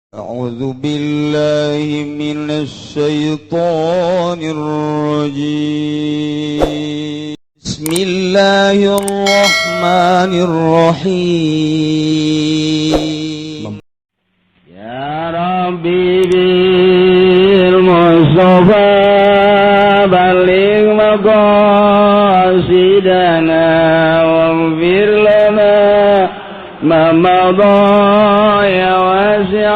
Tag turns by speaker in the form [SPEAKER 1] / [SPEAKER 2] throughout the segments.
[SPEAKER 1] أعوذ بالله من الشيطان الرجيم. بسم الله الرحمن الرحيم.
[SPEAKER 2] يا ربي بالمصطفى بلغ مقاصدنا واغفر لنا ما مضى يا واسع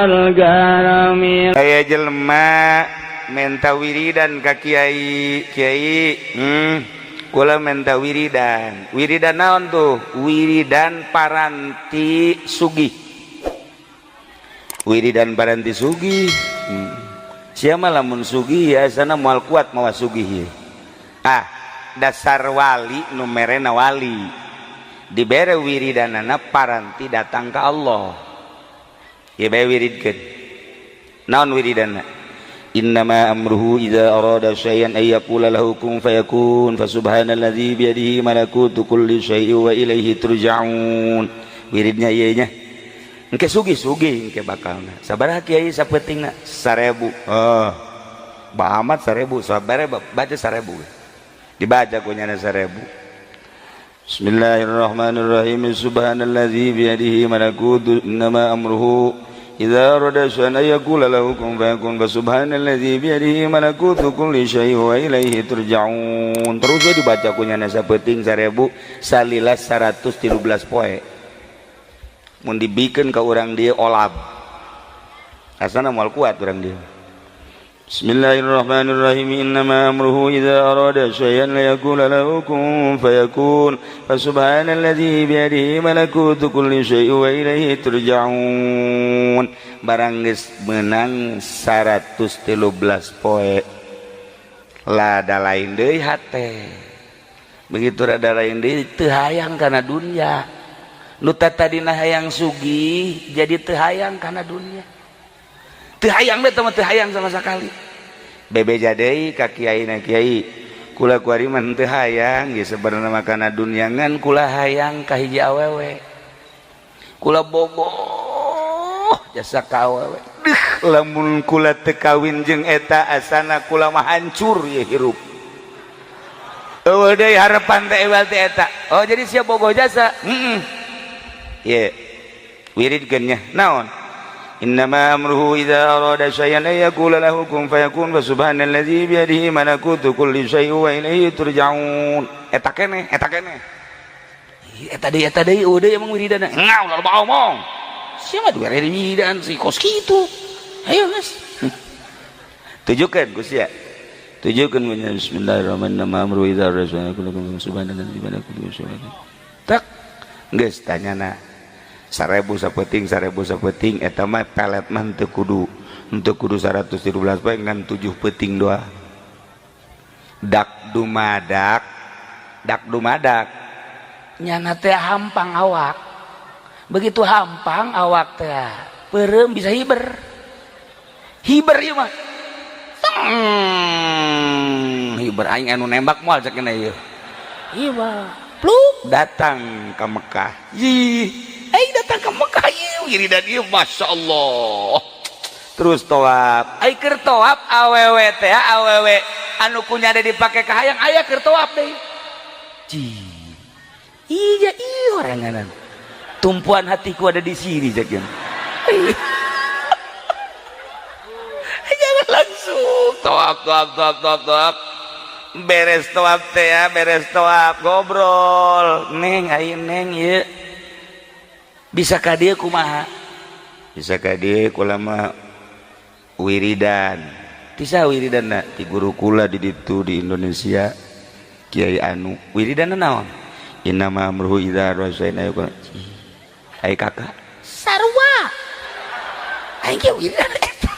[SPEAKER 2] الكرم.
[SPEAKER 3] Aya jelema menta wiridan ka kiai. Kiai, kula menta wiridan. Wiridan naon tuh? Wiridan paranti sugih, wiridan paranti sugih. Siapa lamun sugih ya sana moal kuat mawa sugih ye. Ah, dasar wali nu merena wali dibere wiridanana paranti datang ke Allah ya bae. Wiridkeun naon wiridana? Innama amruhu idza arada syai'an ay yaqula lahu kun fayakun, fasubhanalladzi biyadihi malakutu kulli syai'in wa ilaihi turja'un. Wiridnya ieu nya, engke sugih-sugih engke bakalna. Sabaraha, Kiai, sapeutingna? 1000. Oh, ba amat 1000. Sabaraha baca 1000, dibaca ku nyana 1000. Bismillahirrahmanirrahim. Subhanalladzi biyadihi malakutu, innama amruhu idza arada syai'an ay yaqula lahu kun fayakun, fasubhanalladzi biyadihi malakutu kulli syai'in wa ilaihi turja'un. Terus we dibaca ku nyana sapeuting 1000 salila 113 poe. Mun dibikeun ka urang dieu olab, asana moal kuat urang dieu. Bismillahirrahmanirrahim. Innama amruhu idza arada syai'an la yaqula lahu kun fayakun, fasubhanalladzi biyadihi malakutu kulli syai'in wa ilaihi turja'un. Barang geus meunang 113 poe, lada lain deui hate. Begitu rada lain deui, teu hayang kana dunya. Nu tadina hayang sugih jadi teu hayang kana dunya, teu hayang teh mah, teu hayang sama sekali. Bebeja deui ka kiai na, "Kiai, kula kuari mah teu hayang ge sebenarnya mah kana dunya, ngan kula hayang ka hiji awewe. Kula bogoh jasa ka awewe. Deuh, lamun kula teu kawin jeung eta asana kula mah hancur ye hirup. Eueuh deui harapan teh ewal teh eta." "Oh, jadi sia bogoh jasa?" "Heeh." "Ye, wiridkeun nya." "Naon?" Innama amruhu idza arada syai'an ay yaqula lahu kun fayakun, fa subhanalladzi biyadihi malakutu kulli syai'in wa ilaihi turja'un. Eta keneh, eta keneh. Eta deui, eta deui, udah emang wiridan. Ngau loba omong. Sia mah dibere wiridan si kos kitu. Ayo geus. Tujukeun ku sia. Tujukeun ku nya. Bismillahirrahmanirrahim. Amruhu idza arada syai'an ay yaqula lahu subhanalladzi biyadihi kulli syai'in. Tak. Geus tanyana 1000 sapeuting, 1000 sapeuting eta mah pelet mah teu kudu 113 poe, ngan 7 peuting doa. Dak dumadak, dak dumadak
[SPEAKER 4] nyana teh hampang awak. Begitu hampang awak teh peureum bisa hiber hiber ieu mah.
[SPEAKER 3] Hiber aing anu nembak moal cek ieu.
[SPEAKER 4] Iya, pluk.
[SPEAKER 3] Datang ke Mekah. Ih, aing datang ke Mekah ieu wiridan ieu, Masya Allah. Terus toab, ai keur toab awewe teh, awewe anu kunya ada dipake ka hayang aya keur toab deui. Ci, iya iya, oranganan tumpuan hatiku ada di sini cek. Jangan langsung toab toab toab toab toab. Beres toab teh ya, beres toab ngobrol, "Neng, ayo Neng, ieu bisa ka dieu kumaha?" "Bisa ka dieu kula mah wiridan." "Ti saha wiridanna?" "Ti guru kula di ditu di Indonesia, Kiai anu." "Wiridanna naon?" "Innama amruhu idza arada syai'an ay yaqula." Ai kakak
[SPEAKER 4] Sarua aing ge wiridan eta.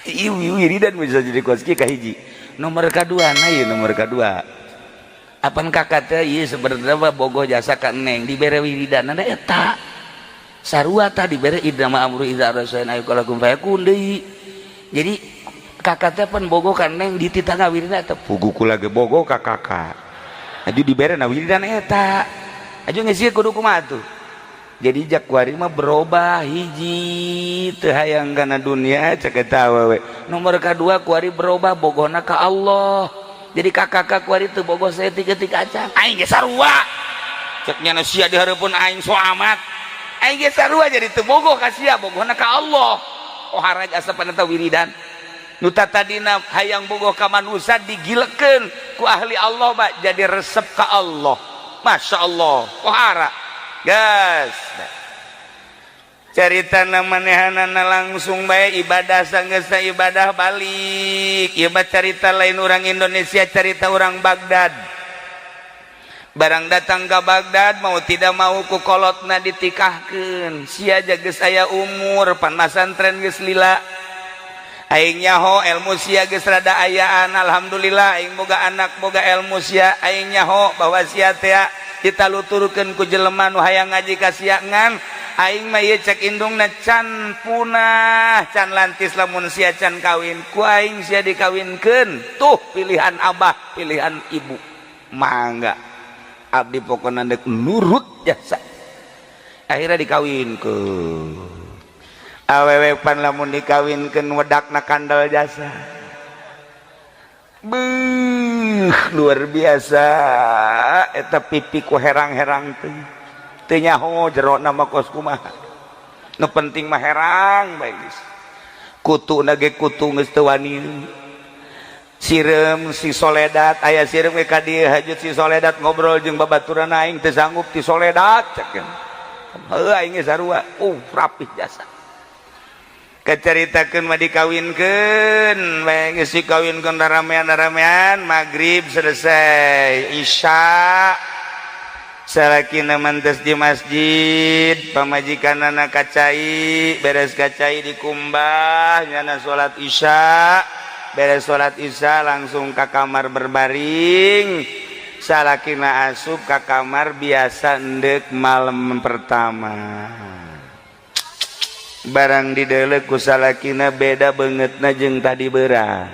[SPEAKER 3] Ieu wiridan bisa jadi kos kieu. Kahiji, nomor kadua na ieu, nomor kadua apan kakak teh ieu sebenarnya mah bogoh jasa ka Neng, dibere wiridan na eta sarua tah, dibere innama amru idza arada syai'an ay yaqula kun fayakun deui. Jadi kakak teh pan bogoh ka Neng, dititah wiridan eta. Puguh kula ge bogoh ka kakak, aju dibere na wiridan eta, aju ngeusi kudu kumaha tuh? Jadi jakwari mah berubah, hiji teu hayang kana dunia cek eta awewe. Nomor kadua kuari berubah bogohna ka Allah. Jadi kakak kuari teu bogoh saeutik-eutik acan. Aing ge sarua. Cek nyana sia di hareupeun aing so amat. Aing ge sarua jadi teu bogoh ka sia, bogohna ka Allah. Oh haraj asapan eta wiridan. Nu tadina hayang bogoh ka manusia digilekeun ku ahli Allah ba jadi resep ka Allah. Masya Allah. Pohara. Gas. Carita manehanana langsung bae ibadah sanggeusna ibadah balik. Ieu mah carita lain orang Indonesia, carita orang Baghdad. Barang datang ke Baghdad mau tidak mau ku kolotna ditikahkeun. Sia geus aya umur pan masantren geus lila. Aing nyaho ilmu sia geus rada ayaan, alhamdulillah aing boga anak boga ilmu sia. Aing nyaho bahwa sia teh ditaluturkeun ku jelema nu hayang ngaji ka sia, ngan aing mah ieu cek indungna can punah can lantis lamun sia can kawin ku aing sia dikawinkeun. Tuh pilihan abah, pilihan ibu, mangga abdi pokona dek nurut jasa. Akhirnya dikawinkeun. Awewe pan lamun dikawinkeun wedakna kandel jasa. Beuh, luar biasa eta pipi ku herang-herang teh. Teu nyaho jerona mah kos kumaha. Nu penting mah herang bae geus. Kutu ge kutu geus teu wani. Sireum si soledat aya sireum ge ka dieu hajut si soledat ngobrol jeung babaturan aing teu sanggup ti soledat cek. Heuh aing ge sarua. Rapih jasa. Keceritakeun mah dikawinkeun bae geus dikawinkeun ramean-ramean maghrib selesai isya salakina mantes di masjid pamajikanana kacai beres kacai dikumbah nyana salat isya beres salat isya langsung ka kamar berbaring. Salakina asup ka kamar biasa endek malam pertama barang didelek ku salakina beda bangetna jeung tadi berang.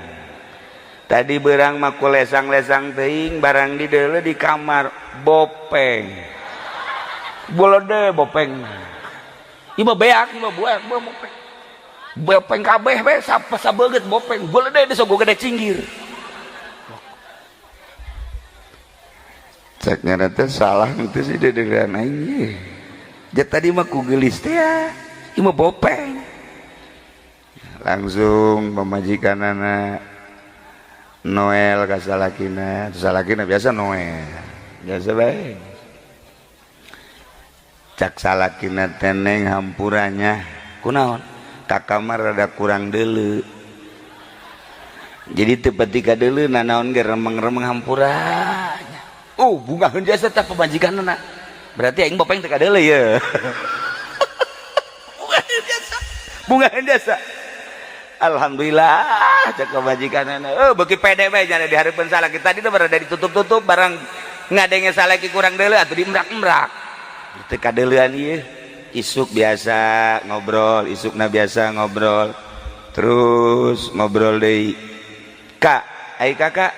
[SPEAKER 3] Tadi berang mah ku lesang-lesang teuing, barang dideuleu di kamar bopeng bolode bopeng. Ieu mah beak, ieu mah buak bopeng bopeng kabeh be sabeungeut bopeng bolode di sogo gede cinggir. Cek nyana teh salah teh sih dedegan aing ye. Tadi mah ku geulis teh ya. Ieu mah bopeng. Langsung pamajikanana Noel ka salakina, salakina biasa Noel. Biasa bae. Cak salakina teneng hampuranya. Kunaon? Ka kamar rada kurang deuleu. Jadi teu pati ka deuleu nanaon ge remeng-remeng hampuranya. Oh, bungaheun jasa tah pamajikanana. Berarti aing bopeng teu ka deuleu ye. Bunga jasa. Alhamdulillah cek pamajikanana. Oh, beuki pede bae nyana di hareupeun salaki. Tadi teh berada ditutup-tutup barang ngadenge salaki kurang deuleu atuh diemrak-emrak. Teu kadeuleuan ieu. Isuk biasa ngobrol, isukna biasa ngobrol. Terus ngobrol deui. Kak, ai kakak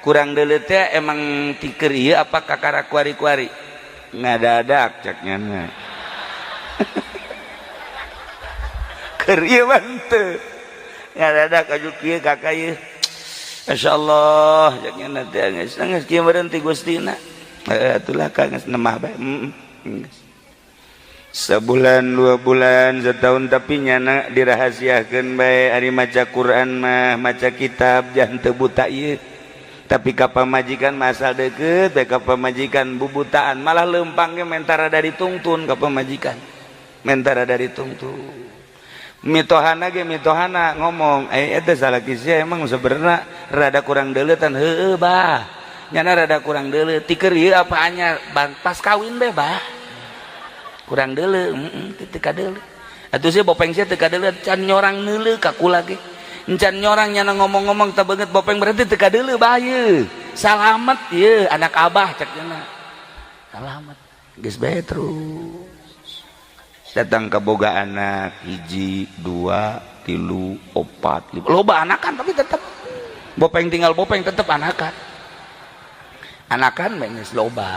[SPEAKER 3] kurang deuleu teh emang tiker ieu apa kakara kuari-kuari? Ngadadak cek nyana. Keur ieu mah henteu. Ngadadak aju kieu kakak ieu. Masyaallah cek nyana teh geus geus kieu meureun ti Gustina. Heuh atulah ka geus nemah bae. Geus. Sebulan, 2 bulan, setahun tapi nyana dirahasiakeun bae ari maca Quran mah, maca kitab jangan teu buta ieu. Tapi ka pamajikan masal deukeut bae ka pamajikan bubutaan malah leumpang ge mentara dari tungtun ka pamajikan. Mentara dari tungtun. Mitohana ge mitohana ngomong, eta salaki sia emang sebenarnya rada kurang deuleutan. Heueuh bah. Nyana rada kurang deuleu. Tiker ieu apa anyar pas kawin bae bah. Kurang deuleu, heeh teu kadeuleu. Atuh sia bopeng sia teu kadeuleu can nyorang neuleu ka kula ge. Encan nyorang nyana ngomong-ngomong teu beungeut bopeng berarti teu kadeuleu bah ieu. Salamet ieu anak abah cek nya. Salamet. Geus bae terus. Datang ke boga anak 1, 2, 3, 4, 5. Loba anakan tapi tetep bopeng tinggal bopeng tetep anakan. Anakan geus loba.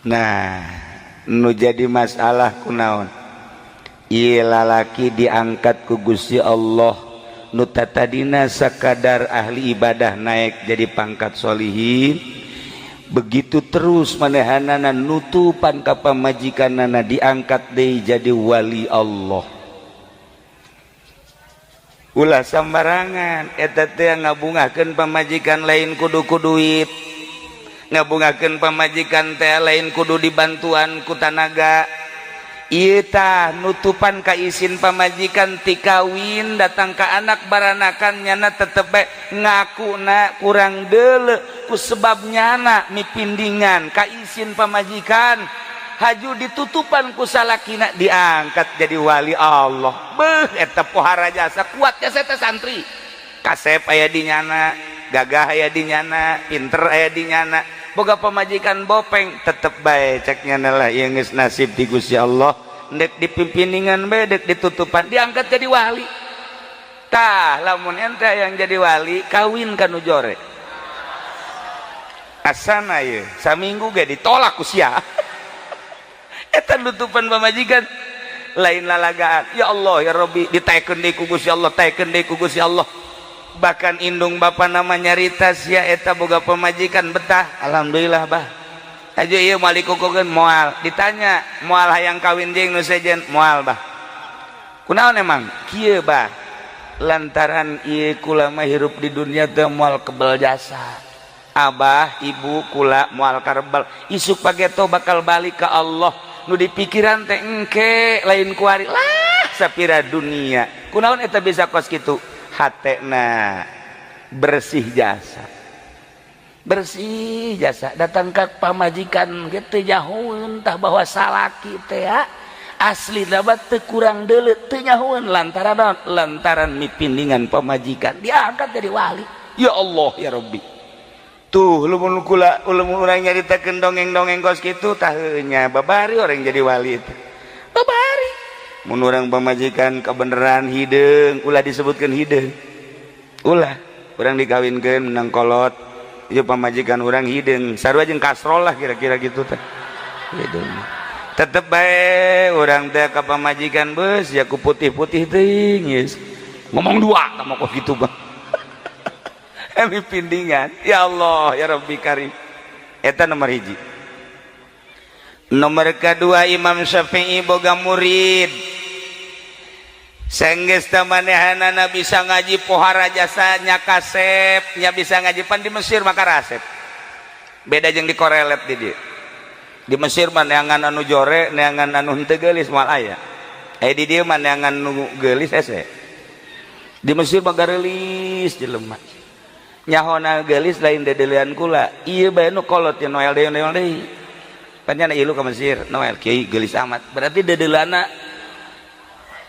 [SPEAKER 3] Nah, Nu jadi masalah kunaon? Ieu lalaki diangkat ku Gusti Allah, nu tadina sakadar ahli ibadah naik jadi pangkat solihin. Begitu terus manehanana nutupan ka pamajikanana, diangkat deui jadi wali Allah. Ulah sambarangan eta teh ngabungahkeun pamajikan lain kudu ku duit, ngabungahkeun pamajikan teh lain kudu dibantuan ku tanaga. Ieu tah nutupan ka isin pamajikan, ti kawin datang ka anak baranakan, nyana tetep bae ngakuna kurang deuleu ku sebab nyana mipindingan ka isin pamajikan. Haju ditutupan ku salakina, diangkat jadi wali Allah. Beuh, eta pohara jasa, kuat jasa eta. Santri kasep aya di nyana, gagah aya di nyana, pinter aya di nyana, boga pamajikan bopeng, tetep bae cek nyana lah, ieu geus nasib di Gusti Allah. Ndek dipimpiningan bae, dek ditutupan, diangkat jadi wali. Tah, lamun ente yang jadi wali, kawin ka nu jore, asana ye saminggu ge ditolak ku sia. Eta nutupan pamajikan lain lalagaan. Ya Allah ya Rabbi, ditaekeun deui ku Gusti Allah, taekeun deui ku Gusti Allah. Bahkan indung bapa nama nyarita, sia eta boga pamajikan betah, alhamdulillah bah. Aja ieu moal dikukukeun, moal. Ditanya, moal hayang kawin jeung nu sejen? Moal, bah. Kunaon emang kieu, bah? Lantaran ieu kula mah hirup di dunia teh moal kebel jasa abah ibu kula, moal karebel. Isuk pageto bakal balik ke Allah, nu dipikiran teh engke, lain kuari lah sapira dunia. Kunaon eta bisa kos kitu? Hatena bersih jasa, bersih jasa. Datang ke pamajikan gitu nyahoeun tah bahwa salaki teh ya asli dapat teu kurang deuleu, teu nyahoeun. Lantaran naon? Lantaran mipindingan pamajikan, diangkat jadi wali. Ya Allah ya Rabbi, tuh lamun kula, lamun urang nyaritakeun dongeng-dongeng kos kitu, tah nya babari orang jadi wali itu, babari. Mun urang pamajikan kebenaran hideung, ulah disebutkeun hideung, ulah. Urang dikawinkeun menang kolot, ieu pamajikan urang hideung, sarua jeung kasrol lah kira-kira gitu teh, hideung. Tetep bae urang teh ka pamajikan beus ya ku putih-putih teuing, geus ngomong dua kamu kok gitu, Bang. Emi pindingan. Ya Allah ya Rabbi Karim, eta nomor hiji. Nomor kedua, Imam Syafi'i boga murid. Senggeus teh manehanana bisa ngaji, pohara jasanya kasep nya bisa ngaji. Pan di Mesir maka rasep beda jeung di korelet. Di dieu di Mesir mah neangan anu jore, neangan anu henteu geulis moal aya. Eh, di dieu mah neangan nu geulis hese. Di Mesir mah gareulis jelema, nyahona geulis lain dedelian kula. Ieu bae nu kolot ya Noel deui, Noel deui. Pan ilu ka Mesir, Noel kiai geulis amat, berarti dedelana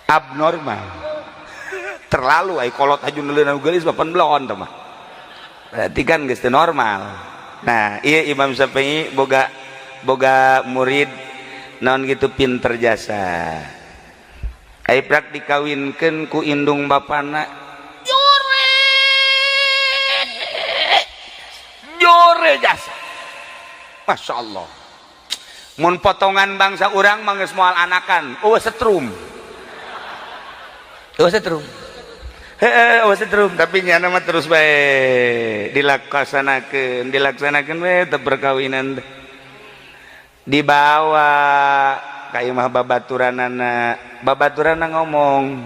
[SPEAKER 3] abnormal, terlalu. Ai kolot aju neuleunan geulis mah pan belon teh mah, berarti kan geus teu normal. Nah, iya, Imam Syafi'i boga boga murid naon gitu, pinter jasa. Ai prak dikawinkeun ku indung bapana jore, jore jasa, Masya Allah. Mun potongan bangsa urang mah geus moal anakan, eueuh setrum, eueuh setrum. Heeh, eueuh setrum, tapi nyana mah terus bae dilaksanakeun, dilaksanakeun we teh perkawinan teh. Dibawa ka imah babaturanana, babaturanna ngomong,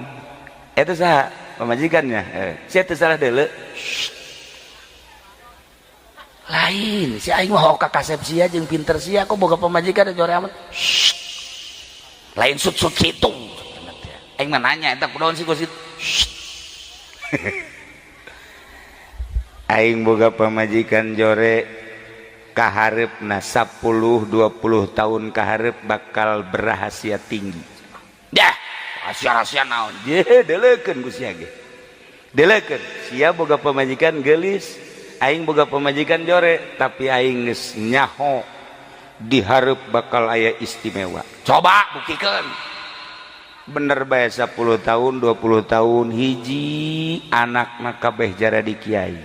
[SPEAKER 3] "Eta saha pamajikannya?" Eh, sia teu salah deuleu. Lain si aing mah ka kasep sia jeung pinter sia, kok boga pamajikan jore amat. Lain sut-sut situ, aing mah nanya eta kunaon sih kos. Aing boga pamajikan jore, kaharepna 10 20 tahun kaharep bakal berahasia tinggi. Dah, rahasia-rahasia naon? Je, deleukeun ku sia ge, deleukeun. Sia boga pamajikan geulis, aing boga pamajikan jore, tapi aing geus nyaho dihareup bakal aya istimewa. Coba buktikeun. Bener bae, 10 tahun 20 tahun, hiji anak kabeh jadi kiai.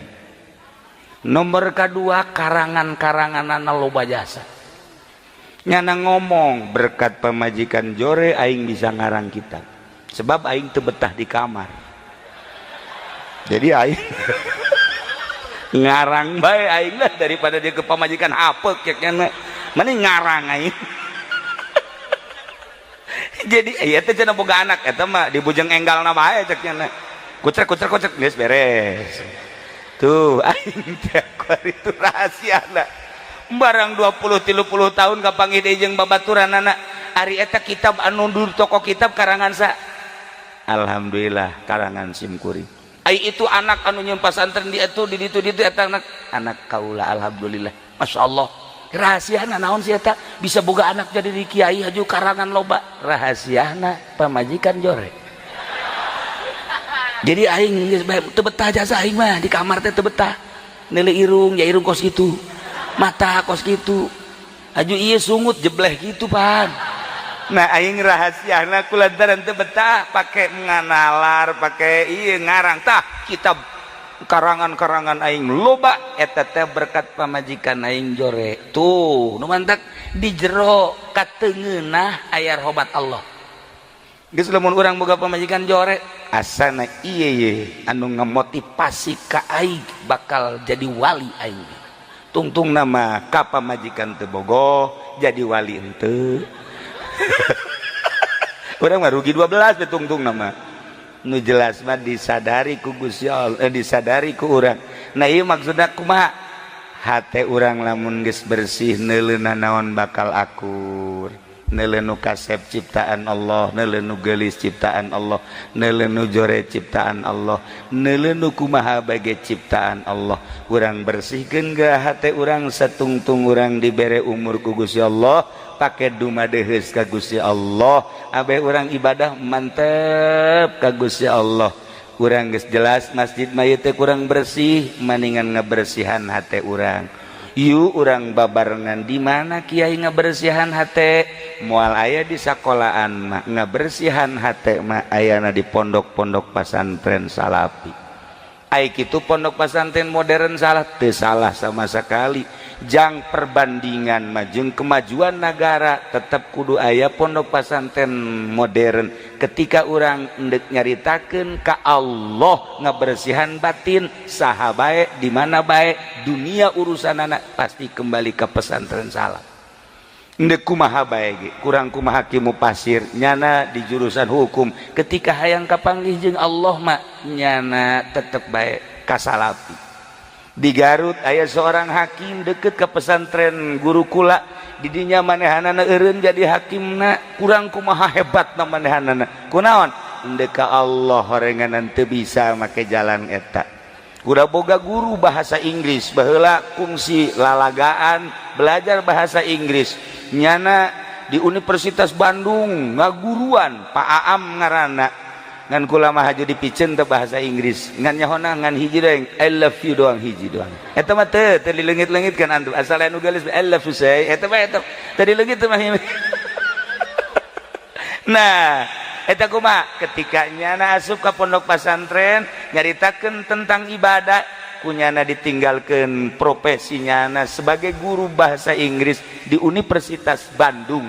[SPEAKER 3] Nomor kedua, karangan-karangan loba jasa. Nyana ngomong, berkat pamajikan jore aing bisa ngarang kitab, sebab aing teu betah di kamar, jadi aing ngarang bae aing lah, daripada dia ke pamajikan apek cek nyana, mending ngarang aing. Jadi iya teh cenah boga anak eta mah dibujeng enggalna bae cek nyana, kucrek kucrek kucrek, geus beres tuh. Aing teh itu rahasiana barang 20 30 tahun kapanggih deui jeung babaturanana, ari eta kitab anu di toko kitab karangan sa? Alhamdulillah, karangan sim kuring. Ai itu anak anu nyieun pasantren di itu, di ditu, di ditu, eta anak anak kaula. Alhamdulillah, Masya Allah. Rahasiana naon sih eta bisa boga anak jadi di kiai, haju karangan loba? Rahasiana pamajikan jore. Jadi aing geus bae teu betah jasa aing mah di kamar teh, teu betah. Neuleu irung ya, irung kos kitu, mata kos kitu, aju ieu sungut jebleh gitu pan. Nah, aing rahasiana kulantaran teu betah pake nganalar, pake ieu ngarang. Tah, kitab karangan-karangan aing loba eta teh berkat pamajikan aing jore. Tuh nu mantak di jero katengeunah aya rahmat Allah. Geus, lamun urang boga pamajikan jore, asana ieu ye anu ngamotivasi ka aing bakal jadi wali aing. Tungtung nama ka pamajikan teu bogoh, jadi wali henteu, urang mah rugi 12 be. Tungtung nama nu jelas mah disadari ku Gusti Allah, disadari ku urang. Nah, ieu maksudna kumaha? Hate urang lamun geus bersih, neuleuna naon bakal akur. Neuleu nu kasep ciptaan Allah, neuleu nu geulis ciptaan Allah, neuleu nu jore ciptaan Allah, neuleu nu kumaha bage ciptaan Allah. Urang bersihkeun ge hate urang satungtung urang dibere umur ku Gusti Allah, pake dumadeheus ka Gusti Allah, abe urang ibadah mantep ka Gusti Allah. Urang geus jelas masjid mah ieu teh kurang bersih, maningan ngabersihan hate urang. Yuk, urang babarengan. Di mana kiai ngabersihan hate? Moal aya di sekolahan mah. Ngabersihan hate mah ayana di pondok-pondok pasantren salafi. Ai kitu pondok pasantren modern salah? Teu salah sama sekali. Jang perbandingan mah jeung kemajuan negara, tetap kudu aya pondok pasantren modern. Ketika urang endek nyaritakeun ka Allah, ngabersihan batin, saha bae, di mana bae, dunia urusan anak pasti kembali ke pesantren salaf. Endek kumaha bae ge, kurang kumaha kimu pasir nyana di jurusan hukum, ketika hayang kapanggih jeung Allah mah nyana tetep bae ka salafi. Di Garut aya seorang hakim deket ke pesantren gurukula. Didinya manehanana eureun jadi hakimna, kurang kumaha hebat na manehanana. Kunaon? Endek ka Allah horenganan teu bisa make jalan eta. Kuda boga guru bahasa Inggris baheula, kungsi lalagaan belajar bahasa Inggris nyana di Universitas Bandung, ngaguruan, Pak Aam ngaranna. Ngan kula mah haju dipiceun teh bahasa Inggris, ngan nyahona ngan hiji doang, "I love you" doang, hiji doang. Eta mah teu teu dileungit-leungit kan antum, asal anu geulis, "I love you" say, eta mah eta teu dileungit teh mah. Nah, eta kumaha ketika nyana asup ka pondok pesantren, nyaritakeun tentang ibadah, kunyana ditinggalkan profesi nyana sebagai guru bahasa Inggris di Universitas Bandung,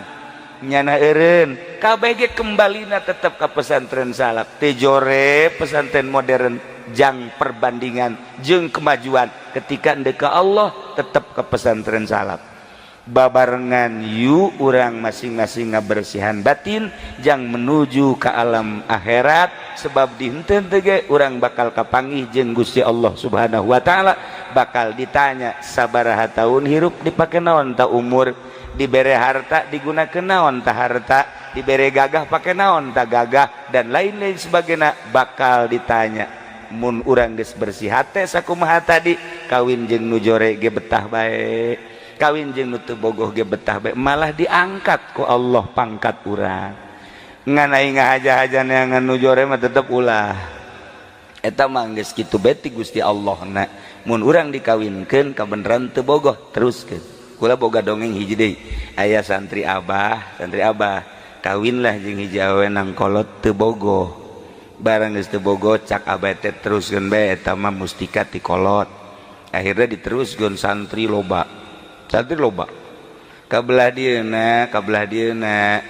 [SPEAKER 3] nyana eureun KBG, kembalina tetap ke pesantren salaf. Teu jore pesantren modern jang perbandingan jeung kemajuan, ketika endek ka Allah tetap ke pesantren salaf. Babarengan yu urang masing-masing ngabersihan batin jang menuju ke alam akhirat, sebab di henteu ge urang bakal kapanggih jeung Gusti Allah Subhanahu wa taala, bakal ditanya sabaraha tahun hirup, dipake naon ta umur, dibere harta digunakeun naon ta harta, dibere gagah pake naon ta gagah, dan lain-lain sebagainya bakal ditanya. Mun urang geus bersih hate sakumaha tadi, kawin jeung nu jore ge betah bae, kawin jeung nu teu bogoh ge betah bae, malah diangkat ku Allah pangkat urang. Ngan aing ngahaja-haja neangan nu jore mah tetep ulah. Eta mah geus kitu bae ti Gusti Allah na. Mun urang dikawinkeun kabeneran teu bogoh, teruskeun. Kula boga dongeng hiji deui. Aya santri abah, santri abah kawinlah jeung hiji awewe nang kolot teu bogoh. Barang geus teu bogoh, cak abah teh teruskeun bae, eta mah mustika ti kolot. Akhirnya diteruskeun, santri loba, santri loba. Kabelah dieuna, kabelah dieuna.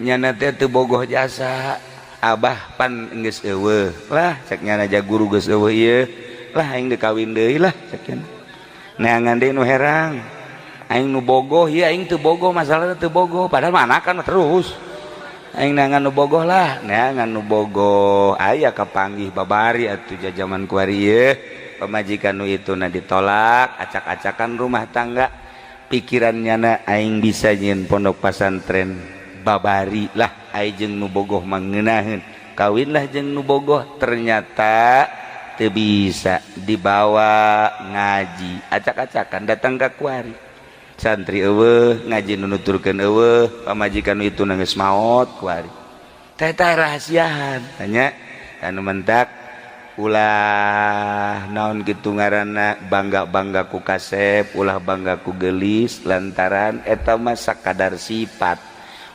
[SPEAKER 3] Nyana teh teu bogoh jasa. Abah pan geus eueuh. Lah cek nyana ja guru geus eueuh ieu. Lah aing deuk kawin deui lah cek nyana. Neangan deui nu herang. Aing nu bogoh ieu aing teu bogoh masalahna teu bogoh padahal mah anakan terus. Aing neangan nu bogoh lah, neangan nu bogoh. Aya kapanggih babari atuh jajaman kuari ieu. Pamajikan nu itu na ditolak, acak-acakan rumah tangga. Pikiran nyana aing bisa nyieun pondok pasantren babari lah aing jeung nu bogoh mangeunaheun. Kawinlah jeung nu bogoh ternyata teu bisa dibawa ngaji. Acak-acakan datang ka kuari. Santri eueuh ngaji nu nuturkeun eueuh pamajikan itu nangis maot kuari teh teh rahasiaan tanya anu mentak ulah naon kitu ngaranna bangga-bangga ku kasep ulah bangga ku geulis lantaran eta mah sakadar sifat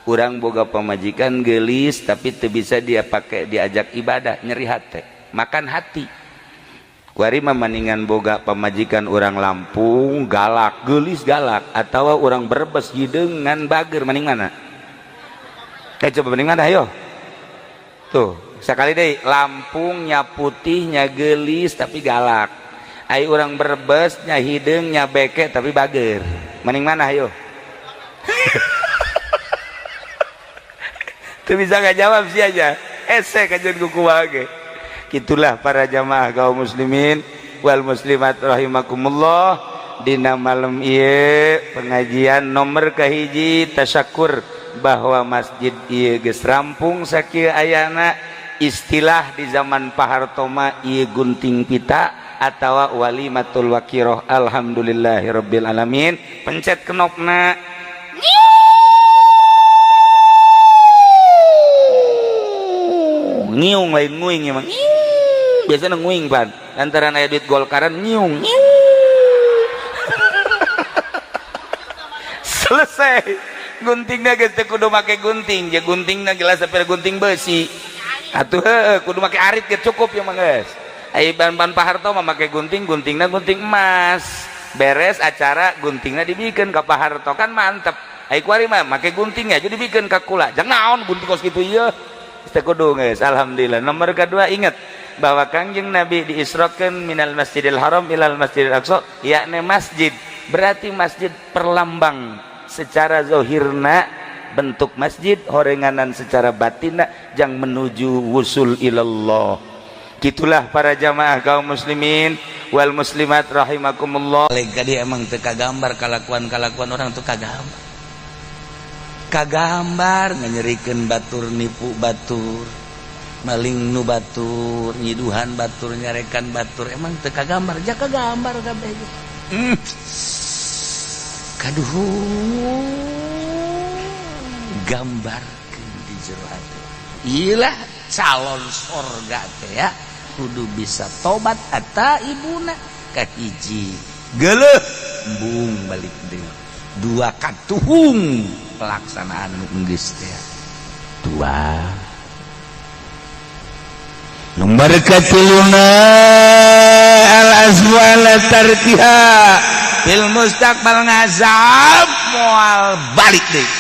[SPEAKER 3] urang boga pamajikan geulis tapi teu bisa dia pake diajak ibadah nyeri hate makan hati. Kuari mah maningan boga pamajikan orang Lampung galak geulis galak atau orang Brebes hideung ngan bager maning mana? Coba maning mana ayo? Tuh, sekali deh Lampungnya putihnya geulis tapi galak. Ai orang Brebes nya hideung nya beke tapi bager. Maning mana ayo? Tuh bisa nggak jawab sih aja. Ese kajian kuku wage. Itulah para jamaah kaum muslimin wal muslimat rahimakumullah. Dina malam ieu pengajian nomor kahiji tasyakur bahwa masjid ieu geus rampung sakieu ayana. Istilah di zaman Pak Harto mah ieu gunting pita atawa walimatul waqiroh. Alhamdulillahirabbil alamin. Pencet knopna ngiung lain nguing emang. Biasanya nguing pan lantaran aya duit Golkaran nyiung. Selesai guntingna geus teu kudu make gunting, ja guntingna gelas sampai gunting besi atuh heueuh kudu make arit ge cukup ya mah geus. Ai ban-ban Pak Harto mah make gunting, guntingna gunting emas. Beres acara guntingna dibikeun ka Pak Harto kan mantep. Ai kuari mah make gunting aja dibikeun ka kula. Jangan naon gunting kos kitu ieu. Teu kudu geus. Alhamdulillah. Nomor kedua ingat bahwa Kangjeng Nabi diisrokan minal Masjidil Haram ilal Masjidil Aqsa, yakni masjid. Berarti masjid perlambang secara zohirna bentuk masjid, horenganan secara batinna jang menuju wusul ilallah. Gitulah para jamaah kaum muslimin wal muslimat rahimakumullah.
[SPEAKER 4] Tadi emang teu kagambar kalakuan-kalakuan orang tuh kagambar. Kagambar nganyerikeun batur nipu batur. Maling nu batur, nyiduhan batur, nyarekan batur, emang teu kagambar, ja kagambar kabeh. Kaduhung gambarkeun di jero hati. Ilah calon sorga teh ya, kudu bisa tobat ata ibuna kahiji. Geuleuh embung balik deui. Dua katuhung pelaksanaan nu geus teh. Dua.
[SPEAKER 3] Nomor katiluna al-azwala tarkiha
[SPEAKER 4] fil mustaqbal ngazab moal balik deui.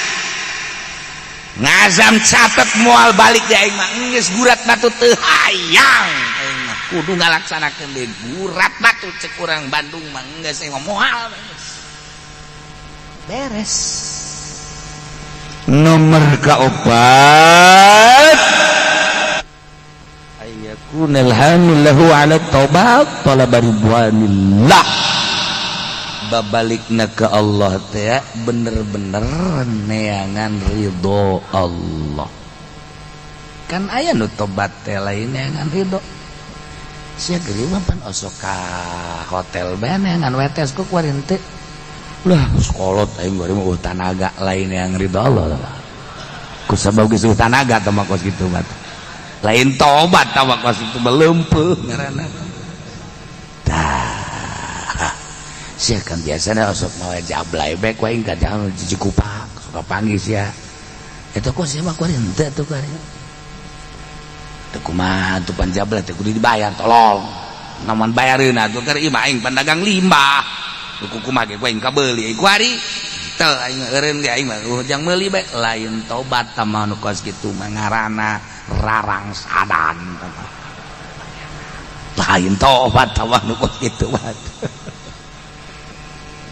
[SPEAKER 4] Ngazam catet moal balik deui aing mah geus gurat batu teu hayang aing mah kudu ngalaksanakeun deui gurat batu cek urang Bandung mah geus aing mah moal geus. Beres.
[SPEAKER 3] Nomor kaopat
[SPEAKER 4] ayyakunal hamil lahu ala taubat talaba ridwanillah. Babalikna ke Allah teh bener-bener neangan ridho Allah. Kan aya nu tobat teh lain neangan ridho. Sia geuring mah pan osok ka hotel bae neangan wetes ku kuari henteu. Lah sekolot aing bari mah tanaga lain yang ridho Allah. Ku sabab geus tanaga teh mah kos kitu mah. Lain tobat tah kos kitu mah leumpeuh ngaranna. Tah. Sia kan biasana osok mawa jablay bae ku aing ka jangan cikupak suka panggih sia. Eta kok sia mah kuari henteu atuh kuari. Teu kumaha atuh pan jablay teh kudu dibayar tolong. Namun bayareun atuh keur ieu mah aing pan dagang limbah. Kuku kumaha ge ku aing kabeuli kuari. Gatel aing eureun ge aing mah jang meuli bae lain tobat tah mah nu kos kitu mah ngaranna rarang sadan. Lain tobat tah mah nu kos kitu mah.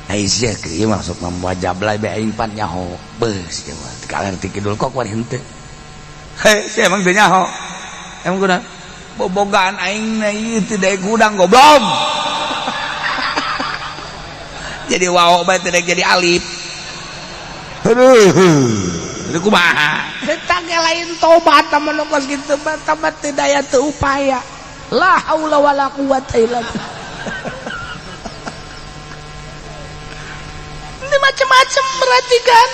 [SPEAKER 4] Ai sia kieu masuk mamua jablay bae aing pan nyaho. Beuh sia mah kaler ti kidul kok war henteu. Hei, sia emang teu nyaho. Emang kunaon? Bobogaan aing na ieu teu daek hudang goblok. Jadi wawo bae teu daek jadi alif. Aduh. Itu kumaha? Eta ge lain tobat tah mah nu kos kitu mah tobat teu daya teu upaya. La haula wala quwata illa billah. Ini macam-macam berarti kan.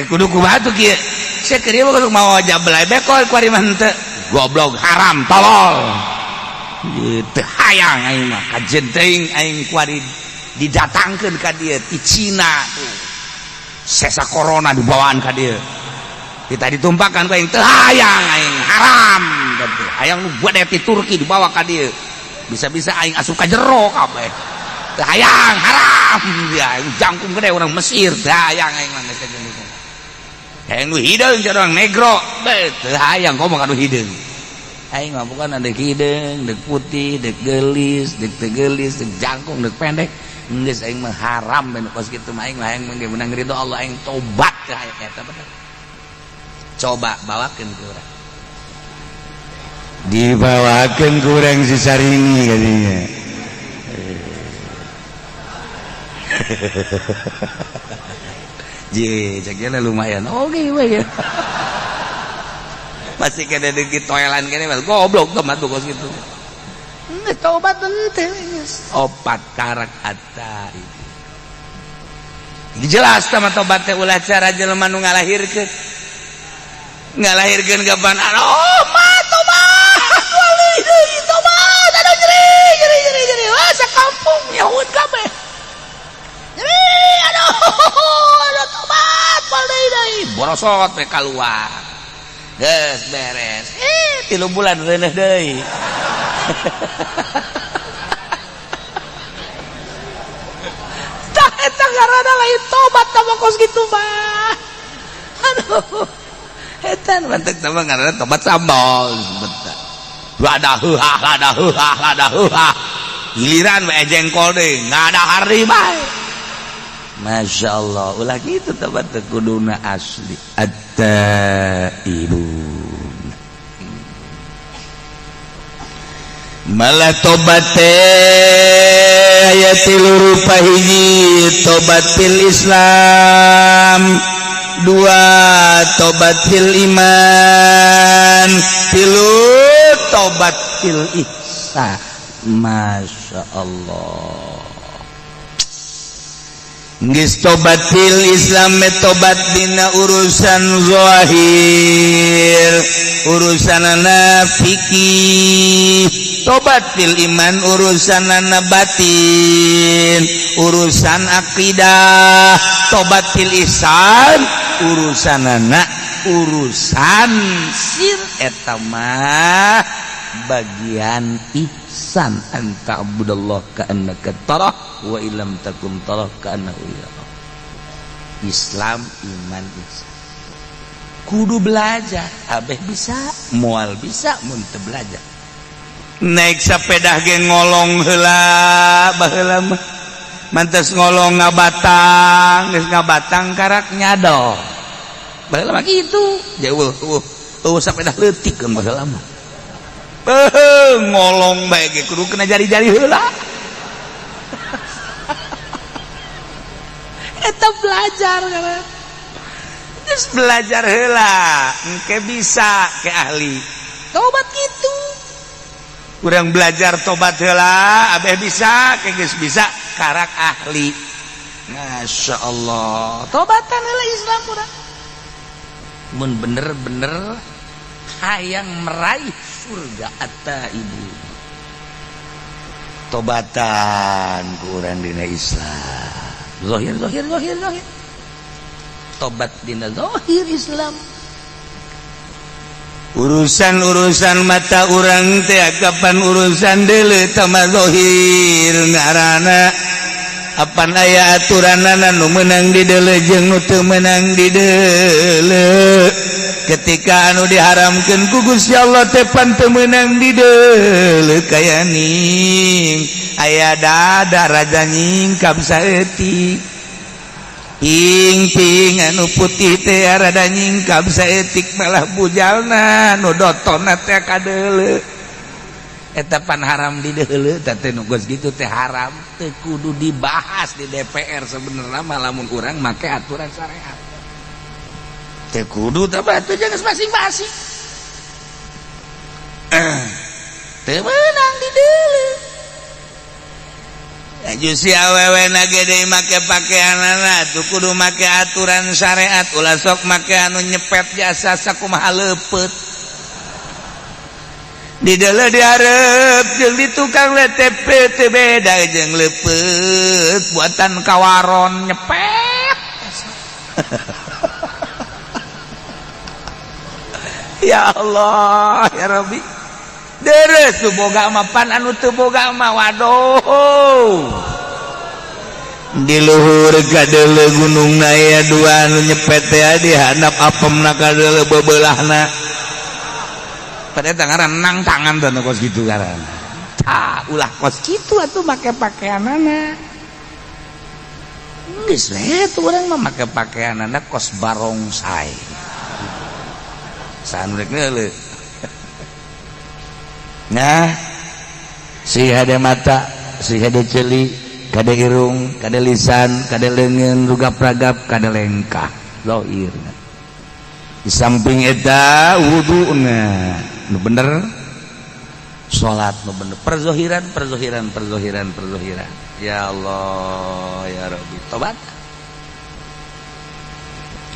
[SPEAKER 4] Kudu kumaha tuh kieu. Sia keur ieu kudu mawa jablay bae kok kuari mah henteu. Goblok haram tolol. Teu hayang aing mah kajen teuing aing kuari didatangkeun ka dieu ti Cina tuh. Sesa corona dibawaan ka dieu. Kita ditumpakan ku aing teu hayang aing haram. Hayang nu bade ti Turki dibawa ka dieu. Bisa-bisa aing asup ka jero kabeh. Teu hayang haram ya jangkung gede orang Mesir teu hayang aing mah geus kajeun. Hayang nu hideung orang negro beuh teu hayang komo ka nu hideung. Aing mah bukan deuk hideung, deuk putih, deuk geulis, deuk teu geulis, deuk jangkung, deuk pendek. Geus aing mah haram ben kos kitu mah aing mah hayang menang ridho Allah aing tobat teu hayang eta bener. Coba bawakeun ke urang.
[SPEAKER 3] Dibawakeun ku urang si Sarini kadinya.
[SPEAKER 4] Je, cek lumayan. Oke, we. Masih kena di toilan kene goblok tomat kos kitu. Geus tobat henteu geus. Opat karak hatta itu. Jelas tama tobat teh ulah cara jelema nu ngalahirkeun. Ngalahirkeun kapan? Oh, mah tobat. Wali deui tobat. Aduh nyeri, nyeri, nyeri, nyeri. Wah, sakampung nyahueun kabeh. Nyeri, aduh, aduh tobat, wal deui deui. Borosot we kaluar. Geus beres. 3 bulan reuneuh deui. Tah eta ngaranna lain tobat tah kos kitu mah. Aduh. Eta mantek tah ngaranna tobat sambal bentar. Lada heuhah, lada heuhah, lada heuhah. Giliran we jengkol deui, ngadahar deui bae. Masya Allah, ulah kitu tobat teh kuduna asli. At-taibun.
[SPEAKER 3] Malah tobat teh aya tilu rupa hiji, tobat fil Islam, dua tobat fil iman, tilu tobat fil ihsan.
[SPEAKER 4] Masya Allah.
[SPEAKER 3] Geus tobat fil Islam tobat dina urusan zahir, urusanana fikih. Tobat fil iman urusanana batin, urusan akidah. Tobat fil ihsan urusanana urusan sir eta mah bagian ihsan.
[SPEAKER 4] Anta abudallah ka'annaka tarah wa illam takun tarah ka'annahu yarah. Islam iman ihsan kudu belajar, abeh bisa moal bisa mun teu belajar.
[SPEAKER 3] Naik sepeda ge ngolong heula baheula mah mantes ngolong ngabatang, geus ngabatang karak nyadol.
[SPEAKER 4] Baheula mah kitu jauh eueuh sepeda leutik kan baheula mah.
[SPEAKER 3] Ngolong bae ge kudu kena jari-jari heula.
[SPEAKER 4] Eta belajar kan.
[SPEAKER 3] Terus belajar heula, engke bisa ke ahli.
[SPEAKER 4] Tobat kitu.
[SPEAKER 3] Urang belajar tobat heula, abeh bisa, ke geus bisa karak ahli.
[SPEAKER 4] Masya Allah. Tobatan heula Islam urang. Mun bener-bener hayang meraih surga at-taibu.
[SPEAKER 3] Tobatan ku urang dina Islam.
[SPEAKER 4] Zahir zahir zahir zahir. Tobat dina zahir Islam.
[SPEAKER 3] Urusan-urusan mata urang teh kapan urusan deuleu tama zahir ngaranna
[SPEAKER 4] Apan aya aturanana nu meunang dideuleu jeung nu teu meunang dideuleu. Ketika anu diharamkeun ku Gusti Allah teh pan teu meunang dideuleu, kaya ning aya dada raja nyingkap saeutik, ping-ping anu putih teh rada nyingkap saeutik, malah bujalna nu dotonna teh kadeuleu. Eta pan haram dideuleu teh. Nu geus gitu teh haram, teu kudu dibahas di DPR sebenarnya mah. Lamun urang make aturan syariat teu kudu, teh atuh jangan masing-masing teu meunang dideuleu. Aju si awewe na gede make pakaianana tuh kudu make aturan syariat, ulah sok make anu nyepet jasa sakumaha leupeut. Di dalam diharap jeung di tukang LTP teu beda jeung leupeut buatan kawaron nyepet. Ya Allah ya Rabbi, deres tuh boga mah pan anu teu boga mah waduh. Di luhur kadeuleu gunung aya dua anu nyepet teh, di handap apemna kadeuleu bebelahna. Pada tangan nang tangan tuh kos gitu ngaran. Tah, ulah kos kitu atuh make pakaianana. Geus we tuh urang mah make pakaianana kos barongsai. Saha rek neuleuh. Nah, si hade mata, si hade ceuli, kade irung, kade lisan, kade leungeun, rugap-ragap, kade lengkah zahir. Di samping eta wuduna nu bener, salat nu bener, perzohiran, perzohiran, perzohiran, perzohiran. Ya Allah ya Rabbi, tobat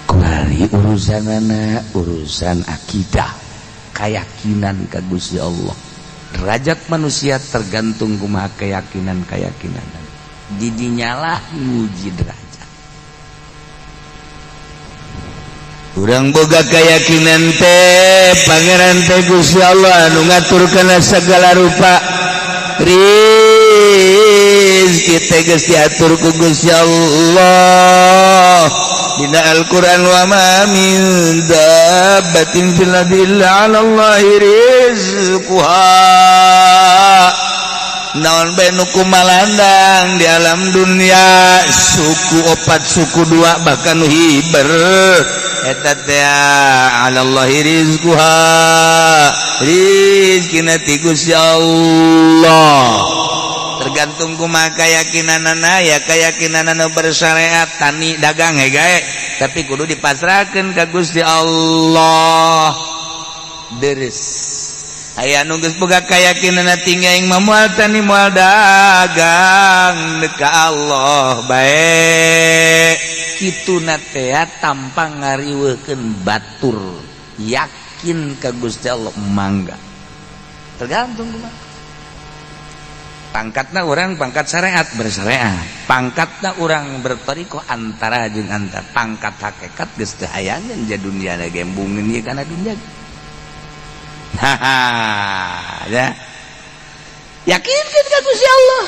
[SPEAKER 4] kuari urusanana urusan akidah, keyakinan ka Gusti Allah. Derajat manusia tergantung kumaha keyakinan keyakinan didinyalah nguji derajat. Urang boga keyakinan teh Pangeran teh Gusti Allah anu ngatur kana segala rupa. Rizki teh geus diatur ku Gusti Allah dina Al-Qur'an, wa ma min dabbatin fil ardi illa 'ala Allahi rizquha. Naon bae nu kumalandang di alam dunia, suku opat, suku dua, bahkan nu hiber, eta teh 'ala Allahi rizquha, rizkina ti Gusti Allah. Tergantung kumaha keyakinanana ya, keyakinanana bersyariat, tani dagang he gae, tapi kudu dipasrahkeun ka Gusti Allah. Deres aya nu geus boga keyakinan tinggi, aing mah moal tani, moal dagang, ka Allah bae. Kitu na teh tanpa ngariweukeun batur, yakin ka Gusti Allah, mangga. Tergantung kumaha pangkatna orang. Pangkat syariat bersyariat, pangkatna orang bertoriko antara jeung antara, pangkat hakikat geus teu hayangeun ja dunia gembungeun ieu kana dunia. Nah, ya. Yakinkeun ka Gusti Allah.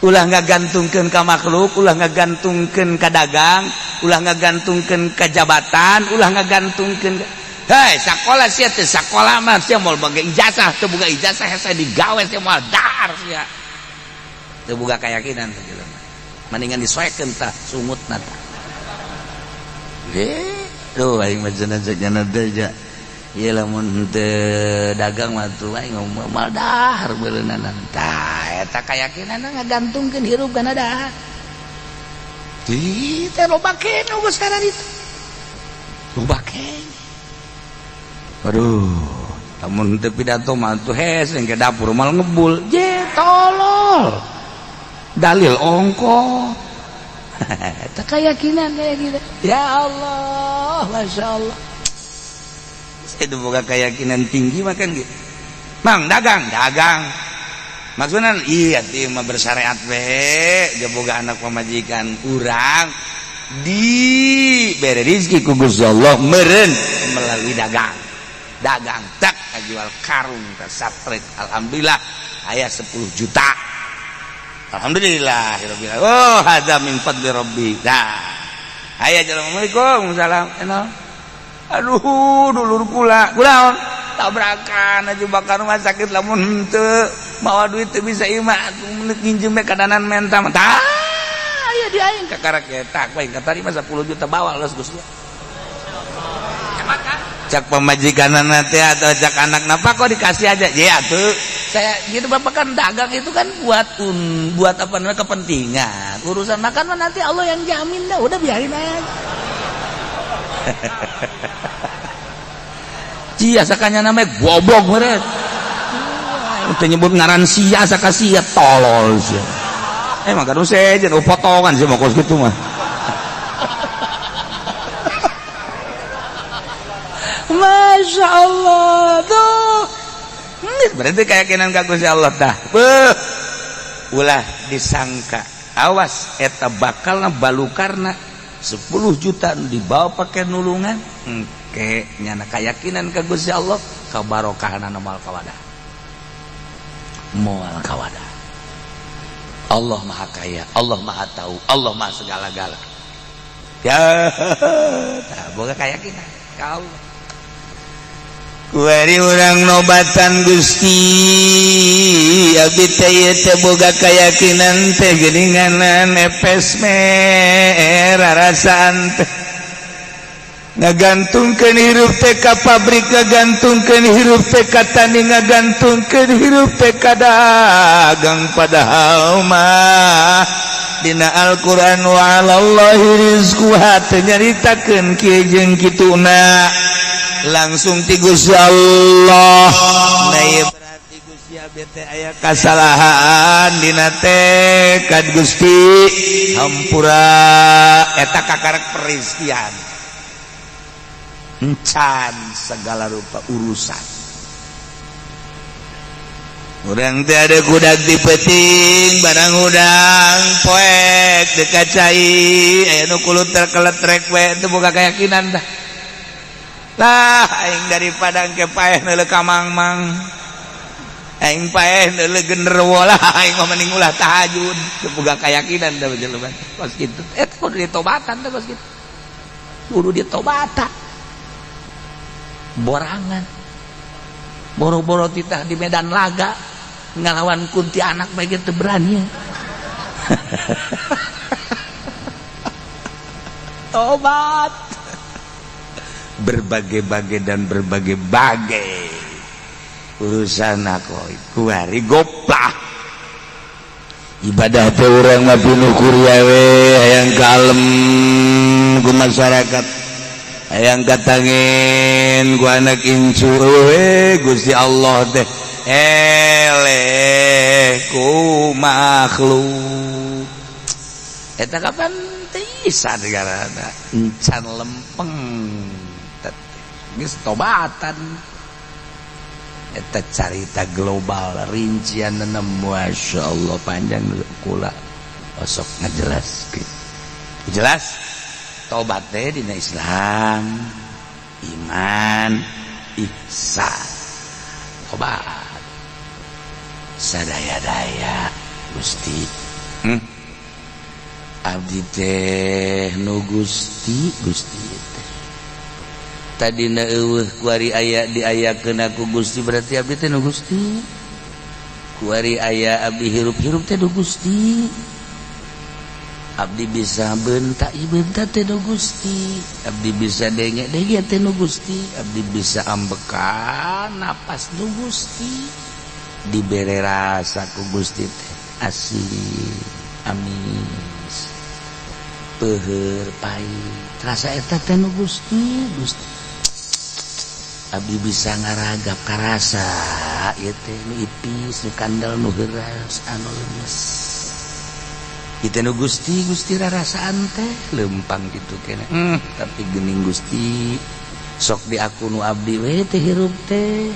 [SPEAKER 4] Ulah ngagantungkeun ka makhluk, ulah ngagantungkeun ka dagang, ulah ngagantungkeun ka jabatan, ulah ngagantungkeun. Hei, sakola sia teh, sakola mah sia moal boga ijazah, teu boga ijazah hese digawe, sia moal dahar sia. Teu boga keyakinan teh jelema. Mendingan disoekeun tah sungutna tah. Duh, aing mah cenah teh ja. Ieu lamun teu dagang mah tuh aing moal dahar beureunanan. Tah, eta keyakinanna ngagantungkeun hirup kana dahar. Di teh loba keneh geus kana ditu. Loba keneh. Aduh, lamun teu pidato mah tuh hese ke dapur mal ngebul. Je tolol. Dalil ongko. Eta keyakinan kayak gitu. Ya Allah, Masya Allah. Saya itu boga keyakinan tinggi makan gitu. Mang dagang, dagang. Maksudnya iya teh mah bersyariat we, dia boga anak pamajikan urang di bere rezeki ku Gusti Allah meureun melalui dagang. Dagang tak jual karung ke satrek, alhamdulillah aya 10 juta. Alhamdulillah rabbil alamin. Oh hadza min fadli rabbi. Dah. Aya assalamualaikum salam. Enak. Aduh dulur kula. Kunaon? Tabrakan aja bakal rumah sakit lamun henteu mawa duit teu bisa ieu mah nginjem we kadanan menta mah. Tah aya di aing kakarak eta ku aing katarima 10 juta bawa los Gusti. Cak pamajikanana teh atau cak anak napa kok dikasih aja ya tuh saya gitu. Bapak kan dagang itu kan buat buat apa namanya kepentingan urusan makan mah nanti Allah yang jamin dah, udah biarin aja. Cia sakanya namanya goblok meureun. Teu nyebut ngaran sia saka sia tolol sia. Emang kan sejen potongan sih mau kos gitu mah. Masya Allah tuh. Berarti keyakinan ka Gusti Allah tah. Beuh. Ulah disangka. Awas eta bakalna balukarna 10 juta dibawa pakai nulungan. Engke nyana keyakinan ka Gusti Allah kabarokahanana moal kawadah. Moal kawadah. Allah Maha Kaya, Allah Maha Tahu, Allah Maha segala-gala. Ya, tah boga keyakinan ka Allah. Kuari urang nobatan Gusti abdi teh ieu teh boga keyakinan teh geuninganan epes merarasaan teh ngagantungkeun hirup teh ka pabrik, ngagantungkeun hirup teh ka tani, ngagantungkeun hirup teh ka dagang, padahal mah dina Al-Qur'an wa 'alallahi rizquha teu nyaritakeun kieu jeung kituna langsung ti Gusti Allah. Nah ieu berarti Gusti abdi teh aya kasalahan dina tekad Gusti hampura eta kakarek perizkian encan segala rupa urusan. Urang teh ada kudak di peting barang udang poek dekat cai aya nu kulut terkeletrek we teu boga keyakinan tah. Lah aing daripada engke paeh neuleuh ka mangmang, aing paeh neuleuh genderuwo lah aing mah mending ulah tahajud teu boga keyakinan tah jelema kos kitu. Eta kudu ditobatan teh kos kitu. Kudu ditobatan. Borangan boro-boro titah di medan laga ngalawan kunti anak bae teu berani. Tobat berbagai-bagai dan berbagai-bagai urusan aku kuari goplah ibadah teh urang mah pinuh kuria we hayang kalem ku masyarakat, hayang katangin ku anak incu we Gusti Allah teh eleh ku makhluk eta kapan tisan garana encan lempeng geus tobatan. Eta carita global rincian Masya Allah panjang kula osok ngajelaskeun jelas tobat teh dina Islam iman ihsan tobat sadaya-daya Gusti. Abdi teh nu Gusti Gusti teh tadina eueuh kuari aya diayakeun ku Gusti berarti abdi teh nu Gusti kuari aya abdi hirup-hirup teh nu Gusti abdi bisa bentak bentak teh nu Gusti abdi bisa denge-denge teh nu Gusti abdi bisa ambekan napas nu Gusti dibere rasa ku Gusti teh asin amis peuheur pahit rasa eta teh nu Gusti Gusti abdi bisa ngaragap karasa ieu teh nu ipis nu kandel nu heuras anu lemes ieu teh nu Gusti Gusti rarasaan teh lempang kitu keneh tapi geuning Gusti sok di aku nu abdi we teh hirup teh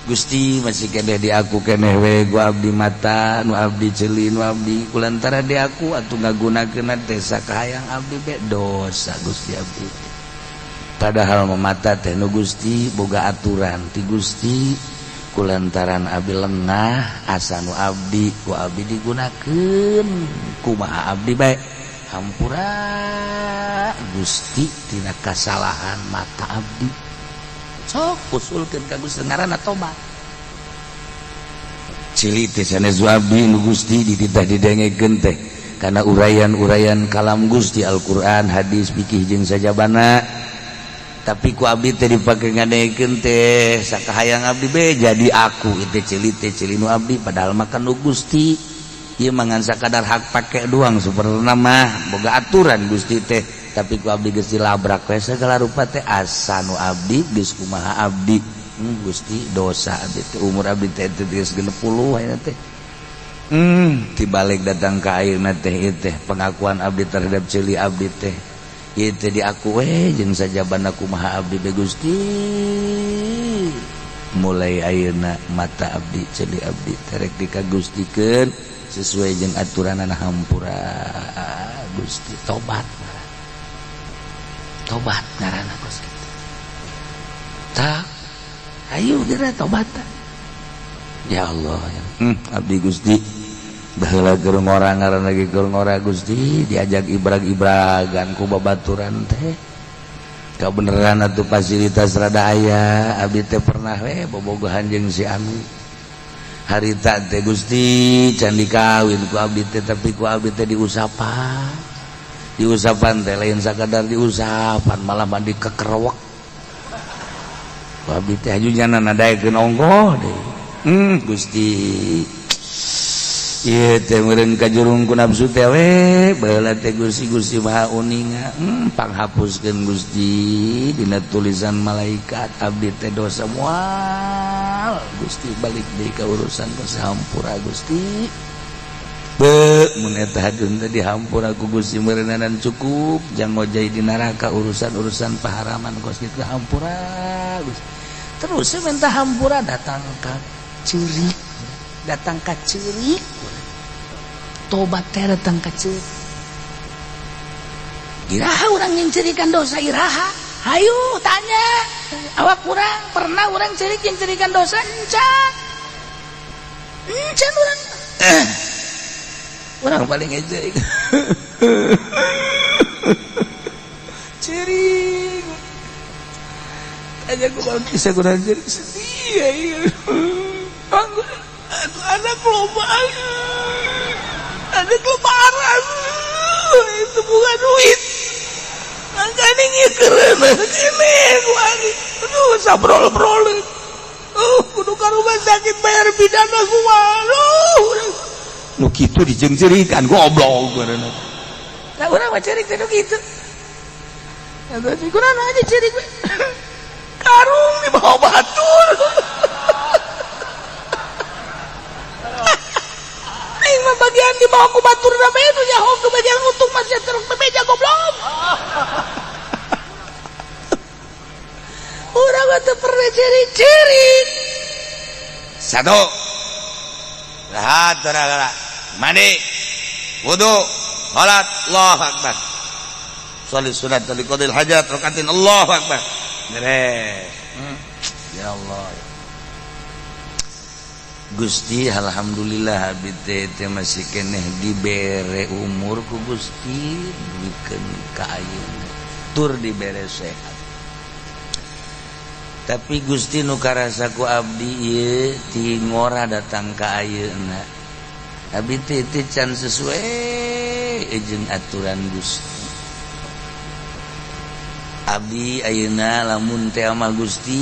[SPEAKER 4] Gusti masih keneh di aku keneh we ku abdi mata nu abdi ceuli nu abdi kulantara di aku atuh ngagunakeun teh sakahayang abdi be dosa Gusti abdi. Padahal memata teh nu Gusti boga aturan ti Gusti Kulantaran abdi lengah asa nu abdi ku abdi digunakeun kumaha abdi bae hampura Gusti tina kasalahan mata abdi sok usulkeun ka Gusti ngaranna tobat cili teh sanes abdi nu Gusti dititah didengekeun teh kana uraian-uraian kalam Gusti Al-Qur'an hadis fikih jeung sajabana tapi ku abdi teh dipake ngadengekeun teh sakahayang abdi be jadi aku itu cili teh cili nu abdi padahal mah kan nu Gusti ieu mah ngan sakadar hak pake doang sebenarna mah boga aturan Gusti teh tapi ku abdi geus dilabrak we sagala rupa teh asa nu abdi geus kumaha abdi Gusti dosa abdi teh umur abdi teh geus 60 ayeuna teh tibalik datang ka ayeuna teh ieu teh pengakuan abdi terhadap cili abdi teh ieu teh diaku we jeung sajabana kumaha abdi be Gusti mulai ayeuna mata abdi ceuli abdi terek dikagustikeun sesuai jeung aturanana hampura Gusti tobat tobat ngaranna kos kitu tah ayo geura tobat ya Allah abdi Gusti baheula keur ngora ngaranna ge keur ngora Gusti diajak ibrag-ibragan ku babaturan teh kabeneran atuh fasilitas rada aya abdi teh pernah we bobogohan jeung si anu harita teh Gusti can dikawin ku abdi teh tapi ku abdi teh diusapan diusapan teh lain sakadar diusapan malah mandi kekerewek ku abdi teh haju nyana nadaekeun ongkoh deui Gusti ieu teh meureun kajurung ku nafsu teh we baheula teh Gusti Gusti Maha Uninga panghapuskeun Gusti dina tulisan malaikat abdi teh dosa moal Gusti balik deui ka urusan dosa hampura Gusti be mun eta hadeun teh dihampura ku Gusti meureunanan cukup jang ngojay di neraka urusan-urusan paharaman kos kitu hampura Gusti terus minta hampura datang ka ceurik datang ka ceurik tobat teh datang ka ceurik iraha urang nyencerikan dosa iraha hayu tanya awak urang pernah urang ceurik nyencerikan dosa encan encan urang urang paling ngecerik ceurik aja gua bisa kurang ceurik sedih ya anak loba anak lebaran itu bukan duit makanya ngikeren ini aduh sabrol-brol kudu ka rumah sakit bayar pidana gua aduh nu kitu dijengcerikan goblok nah urang mah cerik teh nu kitu kurang aja cerik karung di bawah batur mah bagian di bawah ku batur rame nu nyaho ke bagian untung masih terus bebeja goblok. Urang mah teu pernah ciri-ciri.
[SPEAKER 3] Satu. Rahat gara-gara. Mandi. Wudu, salat, Allahu akbar. Shalat sunat li qadil hajat rakaatin Allahu akbar. Beres. Ya Allah.
[SPEAKER 4] Gusti alhamdulillah abdi teh masih keneh dibere umur ku Gusti dibikeun ka ayeuna tur dibere sehat tapi Gusti nu karasa ku abdi ieu ti ngora datang ka ayeuna abdi teh can sesuai jeung aturan Gusti abdi ayeuna lamun teh amal Gusti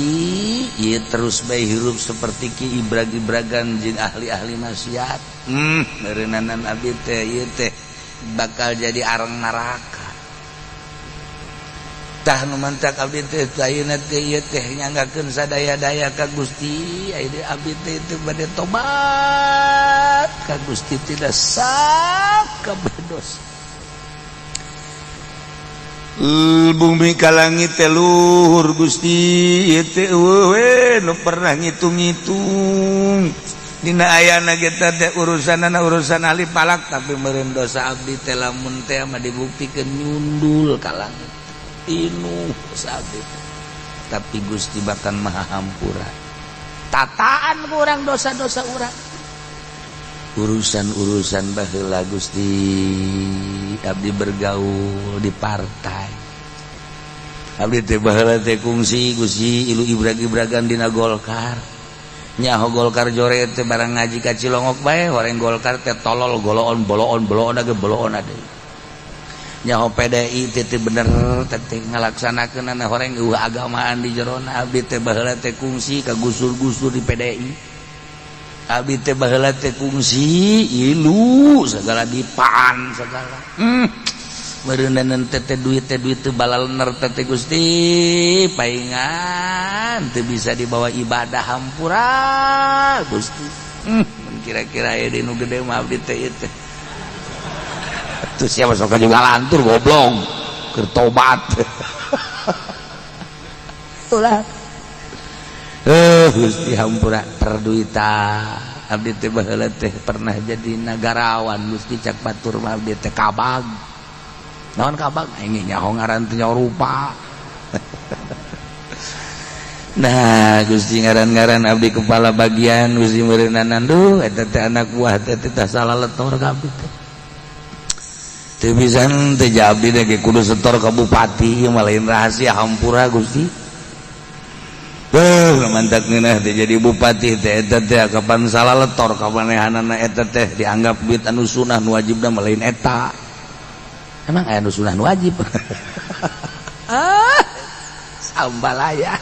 [SPEAKER 4] ieu terus bae hirup seperti ki ibrag-ibragan jeung ahli-ahli maksiat meureunnanan abdi teh ieu teh bakal jadi arang neraka tah nu mantak abdi teh ayeuna teh ieu teh nyanggakeun sadaya-daya ka Gusti ayeuna abdi teh teu bade tobat ka Gusti tidak sakabeh dosa
[SPEAKER 3] bumi ka langit teh luhur Gusti ieu teh eueuh we nu pernah ngitung-ngitung dina ayana ge teh urusanana urusan ahli palak
[SPEAKER 4] tapi meureun dosa abdi teh lamun teh mah dibuktikeun nyundul ka langit inu dosa abdi tapi Gusti bahkan maha hampura Tataan ku urang dosa-dosa urang, urusan-urusan baheula. Gusti, abdi bergaul di partai, abdi teh baheula teh kungsi, Gusti, ilu ibrag-ibragan dina Golkar. Nyaho Golkar jore teh barang ngaji ka Cilongok bae. Horeng Golkar teh tolol, goloon boloon boloon age boloon ade. Nyaho PDI teh teh bener teh teh ngalaksanakeun horeng eueuh agamaan di jerona. Abdi teh baheula teh kungsi ka gusur-gusur di PDI. Abdi teh baheula teh kungsi ilu segala dipaan segala. Meureunan teh teh duit teh duit teh balalener teh teh, Gusti, paingan teu bisa dibawa ibadah. Hampura, Gusti. Kira-kira aya di nu gede mah abdi teh ieu teh. Tuh, siapa sok juga lantur goblok keur tobat. Ulah. Gusti, hampura perduitan. Abdi teh baheula teh pernah jadi nagarawan, Gusti. Cak batur mah abdi teh kabag. Naon kabag? Aing nyaho ngaran teh, nyaho rupa. Nah, Gusti, ngaran-ngaran abdi kepala bagian, Gusti, meureunanan. Duh, eta teh anak buah teh teh salah letor ka abdi teh. Teu bisa teh abdi teh kudu setor ka bupati. Ieu mah lain rahasia, hampura, Gusti. Beuh, mantak ngeunah teh jadi bupati teh eta teh kapan salah letor ka manehanana. Eta teh dianggap duit anu sunah, nu wajibna mah lain eta. Emang aya nu sunah nu wajib? Ah, sambalaya.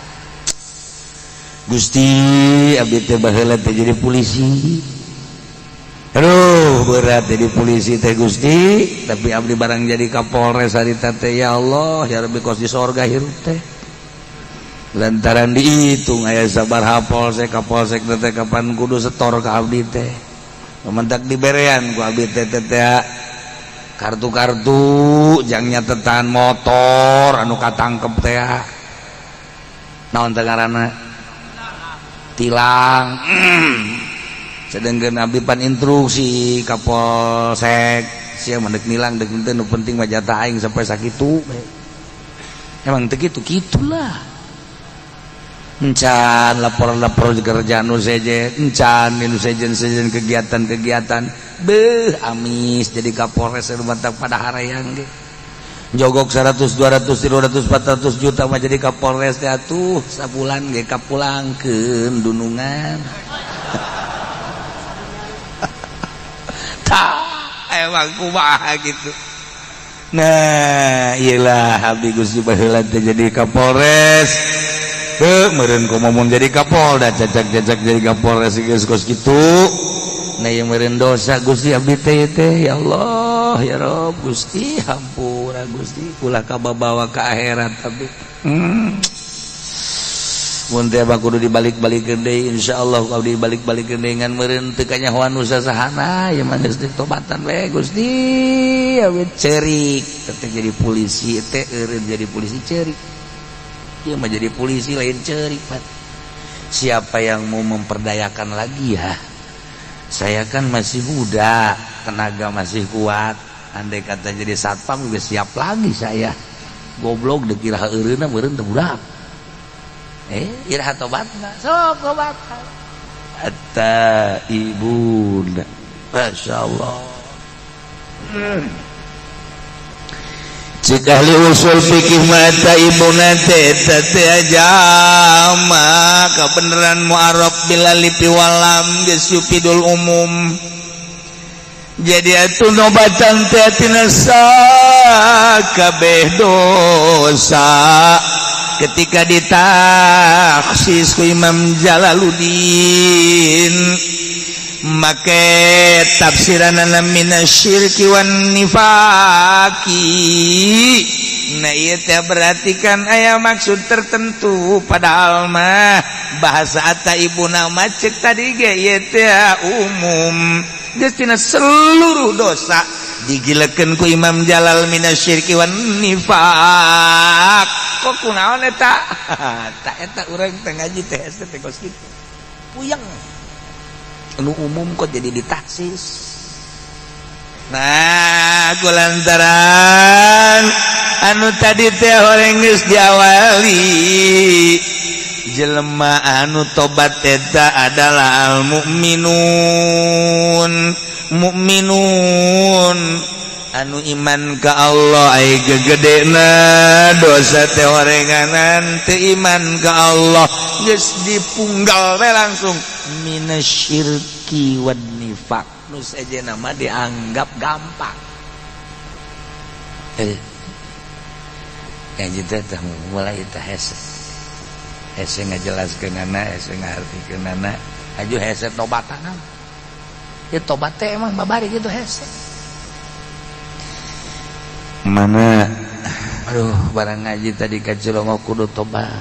[SPEAKER 4] Gusti, abdi teh baheula teh jadi polisi. Aduh, berat jadi polisi teh, Gusti, tapi abdi barang jadi Kapolres harita teh, ya Allah ya Rabbi, kos di sorga hirup teh, lantaran dihitung aya sabaraha polsek, kapolsek teh kapan kudu setor ka abdi teh. Mentak diberean ku abdi teh teh kartu-kartu jang nyatetan motor anu katangkep teh, naon teh ngaranna, tilang. Sedangkan abdi pan instruksi Kapolsek, sia mah dek nilang dek henteu, nu penting mah jatah aing sampai sakitu. Emang teu kitu kitulah. Encan lapor-lapor kerjaan nu sejen, encan nu sejen-sejen kegiatan-kegiatan. Beuh, amis jadi Kapolres mantap pada harayang ge jogok 100, 200, 300, 400 juta mah jadi Kapolres teh. Atuh sabulan ge kapulangkeun dunungan. Tah, emang kumaha gitu. Nah, iyalah abdi, Gusti, baheula teh jadi Kapolres. Heuh, meureun kumaha mun jadi Kapolda, cacak-cacak jadi Kapolres geus kos kitu. Nah, ieu meureun dosa, Gusti, abdi teh teh. Ya Allah ya Rob, Gusti, hampura, Gusti, ulah kababawa ka akhirat abdi. Mun teh kudu dibalik-balikeun deui, insyaallah abdi dibalik-balikeun deui, ngan meureun teu kanyahoan nu sasahana. Ya mah geus ditobatan we, Gusti. Abdi ceurik teh jadi polisi teh, eureun jadi polisi ceurik. Ieu mah jadi polisi lain ceurik, Pak. Siapa yang mau memperdayakan lagi ya? Saya kan masih muda, tenaga masih kuat. Andai kata jadi satpam juga siap lagi saya. Goblok, dikira eureunna meureun teu budak. Eh, iraha tobatna? Sok tobat. Hatta ibunda. Masya Allah. Cik ahli usul fikih mata ibuna teh teh jama kebenaran mu'arraf bil alif wal lam geus yufidul umum. Jadi atuh nobatan teh tina sakabeh dosa. Ketika ditaksis ku Imam Jalaluddin make tafsiranana minasyirki wan nifaki. Nah, ieu teh berarti kan aya maksud tertentu, padahal mah bahasa ata ibu nama cek tadi ge ieu teh umum, geus tina seluruh dosa. Digilekeun ku Imam Jalal minasyirki wan nifak. Kok kunaon eta? Tak eta urang teh ngaji teh teh kos kitu, puyeng. Anu umum kok jadi ditaksis? Nah, kulantaran anu tadi teh horeng geus diawali. Jelema anu tobat eta adalah al mukminun, mukminun anu iman ka Allah. Ai gegedena dosa teh orenganan teu iman ka Allah, geus dipunggal we langsung minasyirki wan nifaq. Nu sejenna mah dianggap gampang. Yang teh teh mulai teh hese hese ngajelaskeunana, hese ngaartikeunana, aju hese tobatana ya. Tobat teh emang babari gitu hese. Mana, aduh, barang ngaji tadi ka Cilongok kudu tobat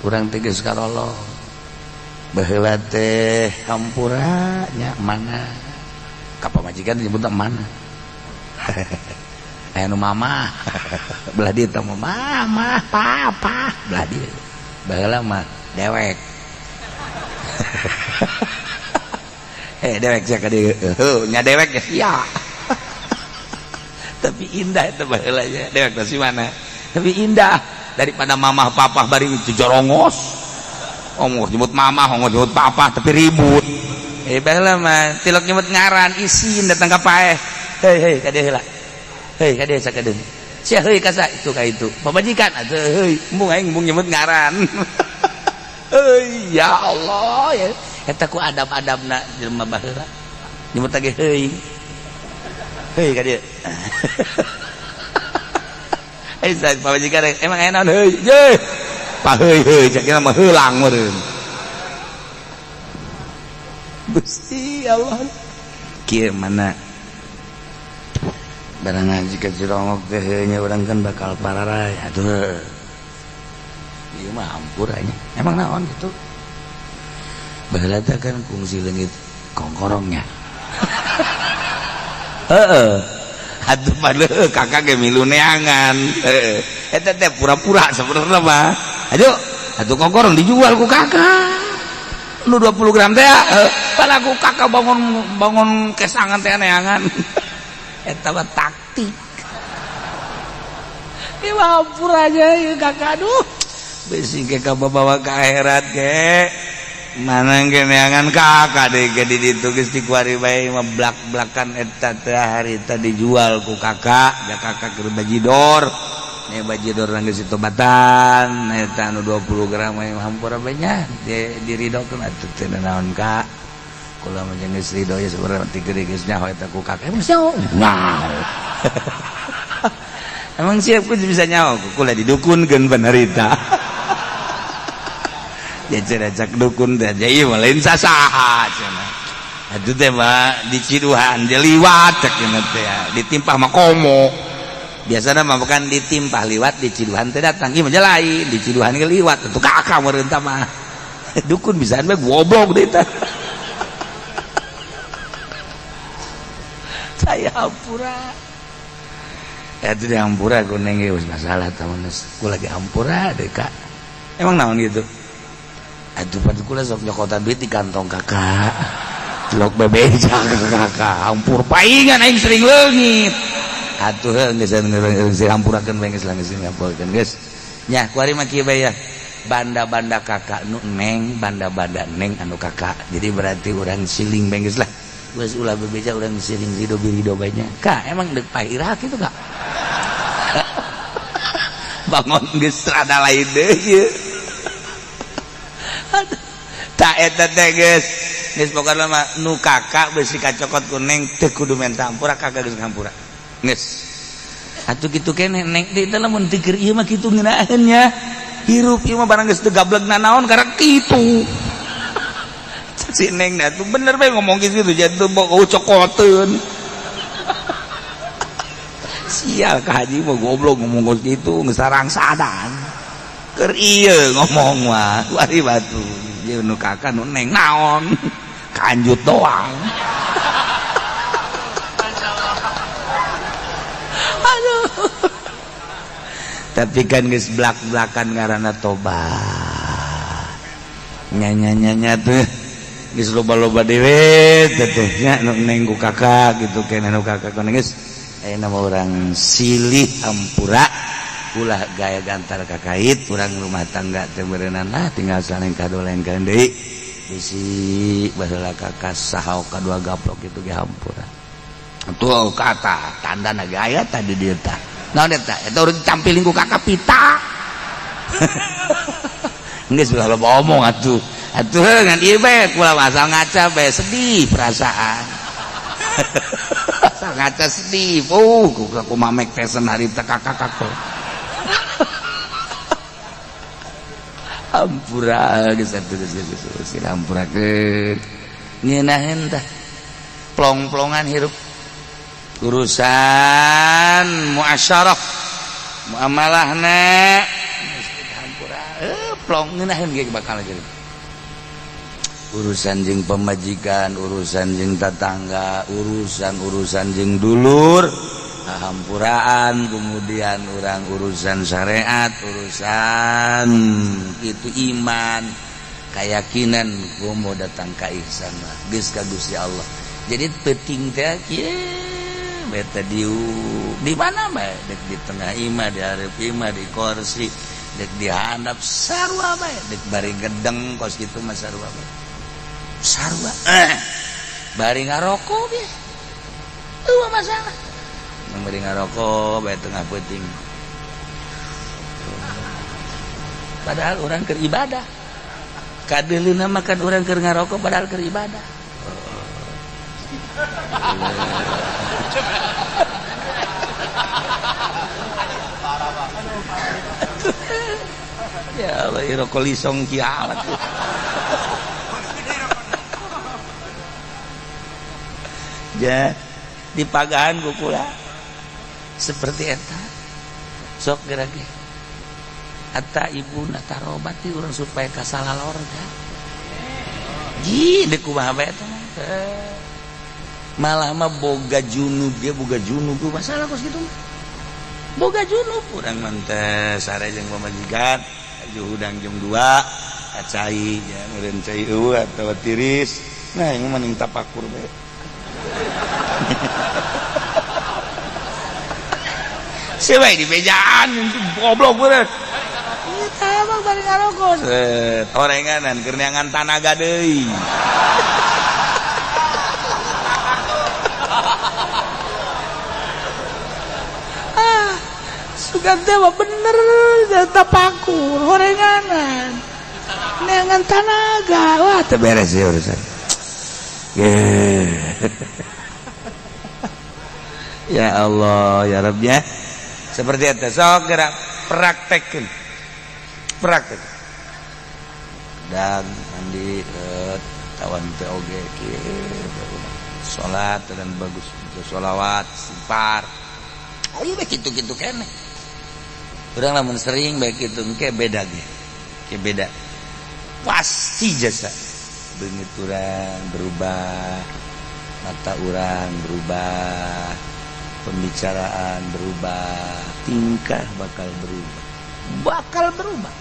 [SPEAKER 4] urang teh, geus karolo baheula teh hampura nya. Mana ka pamajikan disebut mana, aya nu mama belah dieu teh, mama papa belah dieu. Baheula mah dewek, eh dewek sia ka dieu heuh nya, dewek ya sia. Tapi indah itu baheula nya, dewek teh si mana, tapi indah daripada mamah papa bari itu jorongos. Ongkoh nyebut mama, ongkoh nyebut papa, tapi ribut. Eh, baheula mah tilok nyebut ngaran isin datang ka paeh. Hei hei, ka dieu heula, hei ka dieu sakedeung sia, heuy kasa itu ka itu pamajikan atuh, heuy embung aing, embung nyebut ngaran. Heuy, ya Allah ya, eta ku adab-adabna jelema baheula nyebut lagi heuy heuy ka dieu. Eh, saya pamajikan emang aya naon, heuy ye pa heuy heuy, cek mah heulang meureun. Gusti Allah, kieu mana barang ngaji ka Cilongok teh nya, urang kan bakal pararay atuh. Ieu mah hampura nya, emang naon gitu. Baheula teh kan kungsi leungit kongkorongnya. Heeh atuh, pada kakak ge milu neangan. Heeh, eta teh pura-pura sebenarnya mah. Aduh atuh, kongkorong dijual ku kakak nu 20 gram teh. Pada ku kakak bangun bangun kesangan teh neangan. Eta mah taktik. Ieu mah hampura aja ieu kakak. Aduh, bisi ke kabawa ka akhirat ge mana ge neangan kakak deh ge di ditu geus dikuari bae mah blak-blakan. Eta teh harita dijual ku kakak ya, kakak keur bajidor nih, bajidor geus ditobatan eta anu 20 gram mah hampura bae nya, diridokeun atuh, teu naon kak, kula mah jeung geus ridho ya. Sebenarnya ti gede geus nyaho eta ku kakak. Emang nyaho? Nyaho. Emang siap ku bisa nyaho? Kula didukunkeun benerita ya, cenah cak dukun teh ieu mah lain sasaha cenah. Atuh teh mah diciduhan dia liwat cek cenah teh, ditimpah mah komo. Biasana mah bukan ditimpah liwat, diciduhan teh datang. Ieu mah lain, diciduhan ge liwat atuh kakak meureun mah. Dukun bisaan bae goblok deui teh. Saya hampura itu, di hampura ku neng geus masalah tamun ku lagi hampura deh kak. Emang naon gitu? Aduh, pada kula sok nyokotan duit di kantong kakak, lok bebeja kakak, hampur paingan aing sering leungit atuh. Heuh, geus geus hampurakeun bae, geus lah, geus ngampurkeun geus nya. Kuari mah kieu bae ya, banda-banda kakak nu neng, banda-banda neng anu kakak. Jadi berarti urang siling bae geus lah, geus ulah bebeja, urang siling ridho birido bae nya. Kak, emang deuk pairah kitu kak? Bangun geus rada lain deui ieu. Tak eta teh geus geus pokona mah nu kakak besi kacokot ku neng teu kudu menta hampura, kakak geus ngampura geus atuh kitu keneh. Neng teh lamun teu keur ieu mah kitu ngeunaheun nya hirup ieu mah, barang geus teu gableg nanaon karek kitu. Si neng dah tuh bener bae ngomong gitu, jangan bau cokoteun. Sial ka haji mah goblok ngomong gitu, ngesarang sadan keur ieu ngomong mah. Wari batu ieu nu kakak nu neng naon kanjut doang. Aduh, tapi kan geus blak-blakan ngaranna tobat nya tuh geus loba-loba dewe teteh nya, nu neng ku kakak gitu, kena nu kakak ku geus. Ayeuna mah urang silih hampura. Ulah gaya gantar kakait urang rumah tangga teh meureunana lah tinggal saling kadolengkeun deui. Bisi baheula kakak saha kadua gaplok kitu ge hampura. Tuh kata tandana ge aya tadi dieu tah. Naon eta? Eta urang campiling ku kakak pita. Geus ulah loba omong atuh. Atuh ngan ieu bae kula asal ngaca bae sedih perasaan. Asal ngaca sedih. Oh, ku mamek tesen harita kakak kakak. Ampura geus atuh geus geus ampurakeun. Ngeunaheun tah. Plong-plongan hirup. Urusan muasyarah muamalahna hampura plong ngeunaheun ge bakal jadi. Urusan jeung pemajikan, urusan jeung tetangga, urusan-urusan jeung dulur, hampuraan, kemudian orang urusan syariat, urusan itu iman, keyakinan gua mau datang ka ihsan mah geus ka Gusti Allah. Jadi penting teh kieu beta di mana bae dek di tengah imah, di hareup imah, di kursi, dek di handap sarua bae, dek bari gedeng kos kitu mah sarua bae. Sarua bari ngarokok ge eueuh masalah. Bari ngarokok bae tengah peuting. Padahal urang keur ibadah. Kadeuleuna mah kan urang keur ngarokok padahal keur ibadah. Ya Allah, rokok lisong kiamat. Ja, dipagahan ku kula. Seperti eta. Sok geura ge. Hatta ibuna tarobati urang supaya kasalalorga. Ji, deuk kumaha bae eta mah. Malah mah boga junub ge boga junub masalah kos kitu mah. Boga junub urang mah teh sare jeung pamajikan, aju hudang jam 2, kacai ya meureun cai eueuh atawa tiris. Nah, ieu mah mending tapakur bae. Sia bae di bejaan goblok bener. Eta mah bari ngarokok. Orenganan keur neangan tanaga deui. Sugan teh mah bener tapakur horenganan neangan tanaga. Wah teu beres ya urusan. Ya Allah ya Rabb ya. Seperti eta sok gerak praktekkeun. Praktek. Dan mandi tawan teh oge kieu salat dan bagus sholawat istighfar. Ayo bae kitu-kitu keneh. Urang lamun sering bae kitu engke beda ge. Ke beda. Pasti jasa. Beungit urang berubah, mata urang berubah, pembicaraan berubah, tingkah bakal berubah. Bakal berubah.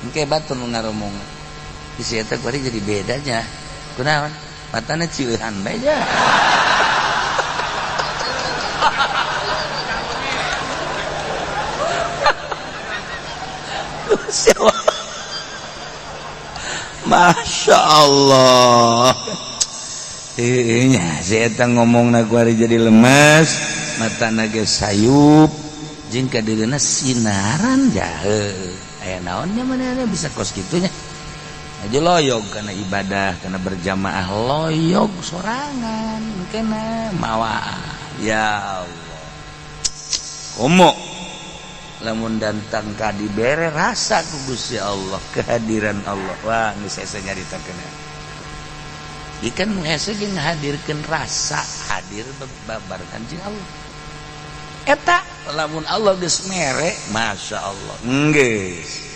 [SPEAKER 4] Engke batur nu ngaromong. Di si eta kuari jadi bedanya. Kunaon? Matana cieuhan bae nya. Masya Allah. Nya si eta ngomongna kuari jadi lemes, matana ge sayup, jeung kadeuleuna sinaran jahe. Aya naon nya manehna bisa kos kitu nya. Aja loyog karena ibadah, karena berjamaah loyog sorangan kena mawa. Ya Allah. Komo lamun datang ka dibere rasa ku Gusti Allah, kehadiran Allah. Wah, geus hese nyaritakeun. Ikan nu hese ge ngahadirkeun rasa hadir babarengan jeung Allah. Eta lamun Allah geus mere, Masya Allah. Geus.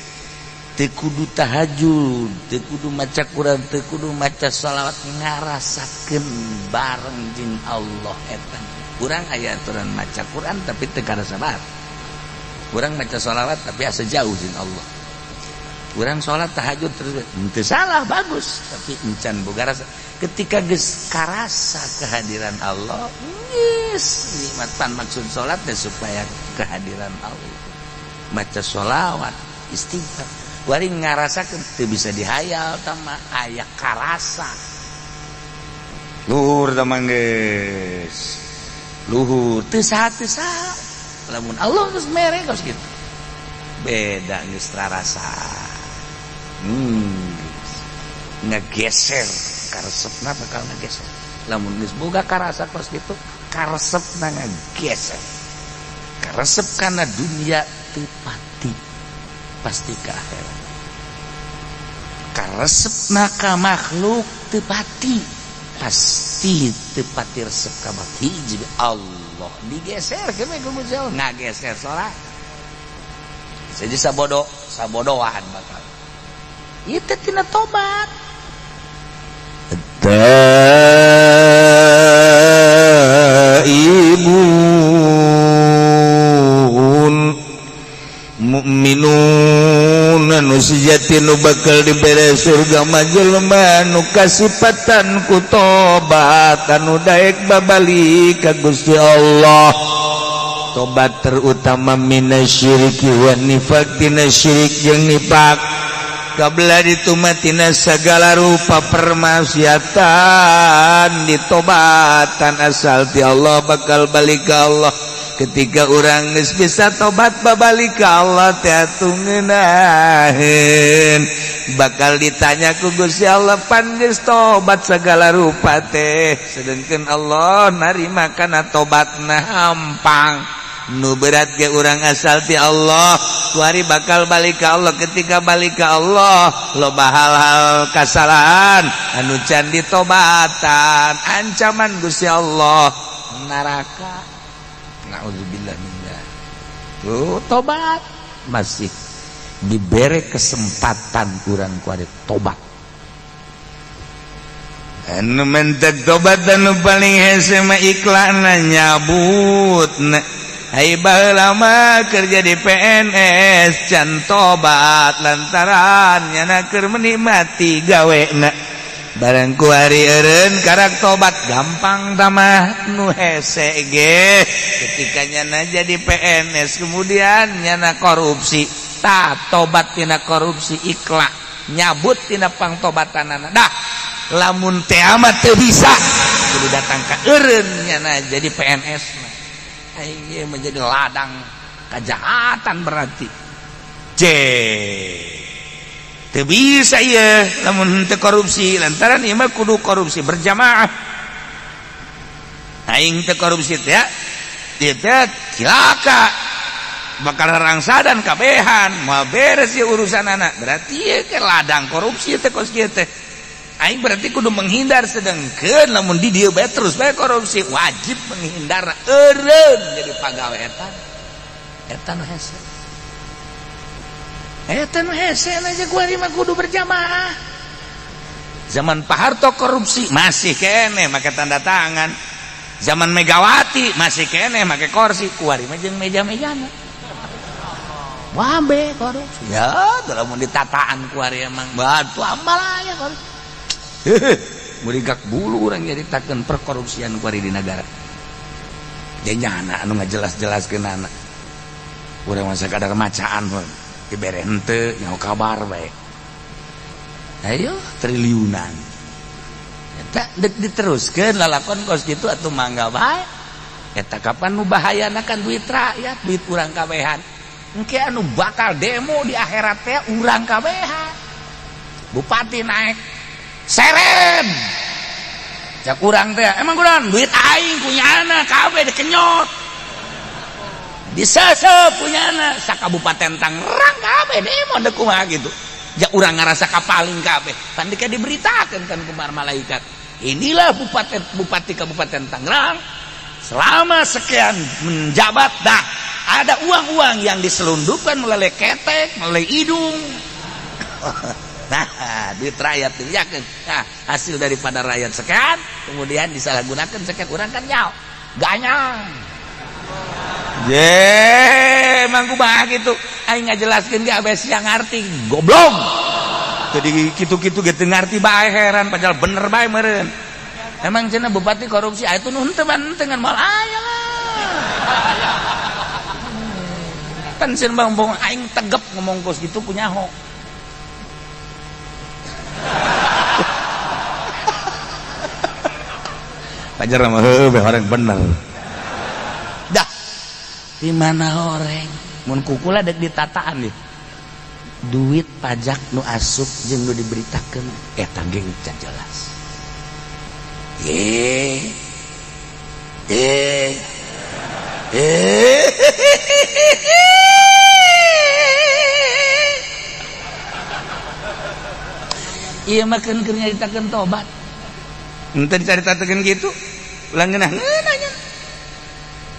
[SPEAKER 4] Teu kudu tahajud, teu kudu maca Quran, teu kudu maca shalawat, ngarasakeun bareng jeung Allah eta. Urang aya aturan maca Quran tapi teu karasa bareng. Urang maca sholawat tapi asa jauh jeung Allah. Urang sholat tahajud terus teu salah bagus, tapi encan boga rasa. Ketika geus karasa kehadiran Allah, geus nikmatan maksud sholat teh supaya kehadiran Allah. Maca sholawat, istighfar, kuari ngarasakeun teu bisa dihayal tama aya karasa. Luhur tama geus. Luhur teu saha teu saha. Lamun Allah geus mere kos kitu. Beda geus rarasa. Ngegeser karesepna bakal ngegeser. Lamun geus boga karasa kos kitu, karesepna ngegeser. Karesep kana dunia teu pati, pasti ke akhirat. Karesepna ka makhluk teu pati, pasti teu pati resep ka hiji Allah. Digeser ke ku Gusti Allah, ngageser sorak. Jadi sabodo, sabodoan bakal. Itu tina tobat.
[SPEAKER 1] Taibun mukminun anu sejati nu bakal dibere surga mah jelema nu kasipatan ku tobat, anu daek babalik ka Gusti Allah. Tobat terutama minasyiriki wan nifaq, tina syirik jeung nifak, kabla ditumatina segala rupa permaksiatan ditobatan asal ti Allah bakal balik ke Allah. Ketika orang geus bisa tobat babalik ke Allah teh atuh ngeunaheun, bakal ditanya ku Gusti Allah, "Pan geus tobat segala rupa teh?" Sedangkan Allah narima kana tobatna hampang. Nu berat ge urang asal ti Allah kuari bakal balik ke Allah. Ketika balik ke Allah, loba hal-hal kasalahan anu can ditobatan, ancaman Gusti Allah neraka, naudzubillah min. Tuh tobat masih diberi kesempatan kurang kuari tobat. Anu mentek tobat anu paling hese mah iklanna nyabut. Hai, baheula mah kerja di PNS can tobat lantaran nyana keur menikmati gawena. Barang kuari eureun karak tobat gampang. Tamah nu hese ge ketika nyana jadi PNS kemudian nyana korupsi, tah tobat tina korupsi, ikhlas nyabut tina pangtobatanana. Dah lamun teh amat teu bisa kudu datang ka eureun nyana jadi PNS mah. Aing menjadi ladang kejahatan berarti. C teu bisa ieu lamun teu korupsi lantaran ieu mah kudu korupsi berjamaah. Aing teu korupsi teh ieu teh cilaka, bakal rangsadan kabehan, moal beres ieu urusan anak. Berarti ieu ke ladang korupsi teh kos kieu teh. Aing berarti kudu menghindar, sedangkan lamun di dieu bae terus bae korupsi, wajib menghindar eureun jadi pagawe eta. Eta nu hese, eta nu hese aja gua mah kudu berjamaah. Zaman Pak Harto korupsi masih kene make tanda tangan, zaman Megawati masih kene make kursi, kuari mah jeung meja-mejana wabe korupsi. Ya lamun ditataan kuari emang batu amal aya korupsi. Murigak bulu orang nyaritakeun perkorupsian kuari di negara. Nyana anu ngajelas-jelaskeun anak urang masa kadar macaan pun dibere henteu nyaho kabar bae. Ayo triliunan eta dek diteruskeun lalakon kos kitu atuh mangga bae. Eta kapan nu bahayana kan duit rakyat, duit urang kabehan. Engke anu bakal demo di akhirat teh urang kabehan. Bupati naik seren cak urang teh, emang kurang duit aing punya anak kabeh dikenyot, disesep punya anak sakabupaten Tangerang kabeh demo dek kumaha gitu. Ja urang ngarasa kapaling kabeh pan dika diberitakeun kan kumar malaikat, inilah bupati bupati Kabupaten Tangerang selama sekian menjabat, dah ada uang-uang yang diselundupkan melalui ketek, melalui hidung. Nah, duit rakyat dibiarkan. Nah, hasil daripada rakyat sekian kemudian disalahgunakan sekian, orang kan nyaw ganyang. Je, emang kumaha gitu. Aing ngajelaskeun ge abes yang ngarti goblok. Jadi kitu-kitu ge teu ngarti bae, heran, padahal bener bae meureun. Emang cenah bupati korupsi, ah itu nu henteu mah henteu, ngan moal aya lah.
[SPEAKER 4] Pan sieun bang bohong aing tegep ngomong kos gitu punya ho.
[SPEAKER 1] Pajar mah heuh horeng bener.
[SPEAKER 4] Dah. Di mana horeng? Mun kukula dek ditataan nih. Duit pajak nu asup jeung nu diberitakeun eta ge can jelas. Iya makan keur nyaritakeun tobat.
[SPEAKER 1] Henteu dicaritakeun kitu. Ulah ngeunah-ngeunah nya.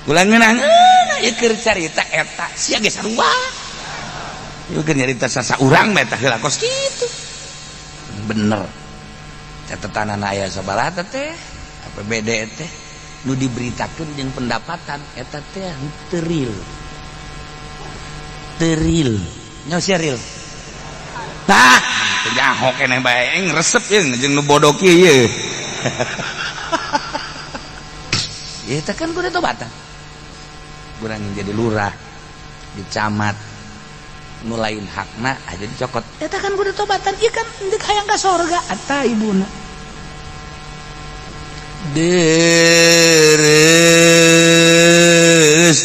[SPEAKER 1] Ulah ngeunah-ngeunah
[SPEAKER 4] ieu keur carita eta sia ge sarua.
[SPEAKER 1] Ieu keur nyarita sasaurang mah eta heula kos kitu.
[SPEAKER 4] Bener. Catatanana aya sabaraha teh APBD teh nu diberitakeun jeung pendapatan eta teh teu real. Teu real. Nya sia real.
[SPEAKER 1] Tah, teu nyaho keneh bae aing resep ye jeung nu bodoh kieu ye.
[SPEAKER 4] Ieu teh kan kudu tobatan. Urang jadi lurah, di camat, nu lain hakna aja dicokot. Eta kan kudu tobatan, ieu kan deuk hayang ka sorga eta ibuna.
[SPEAKER 1] Deres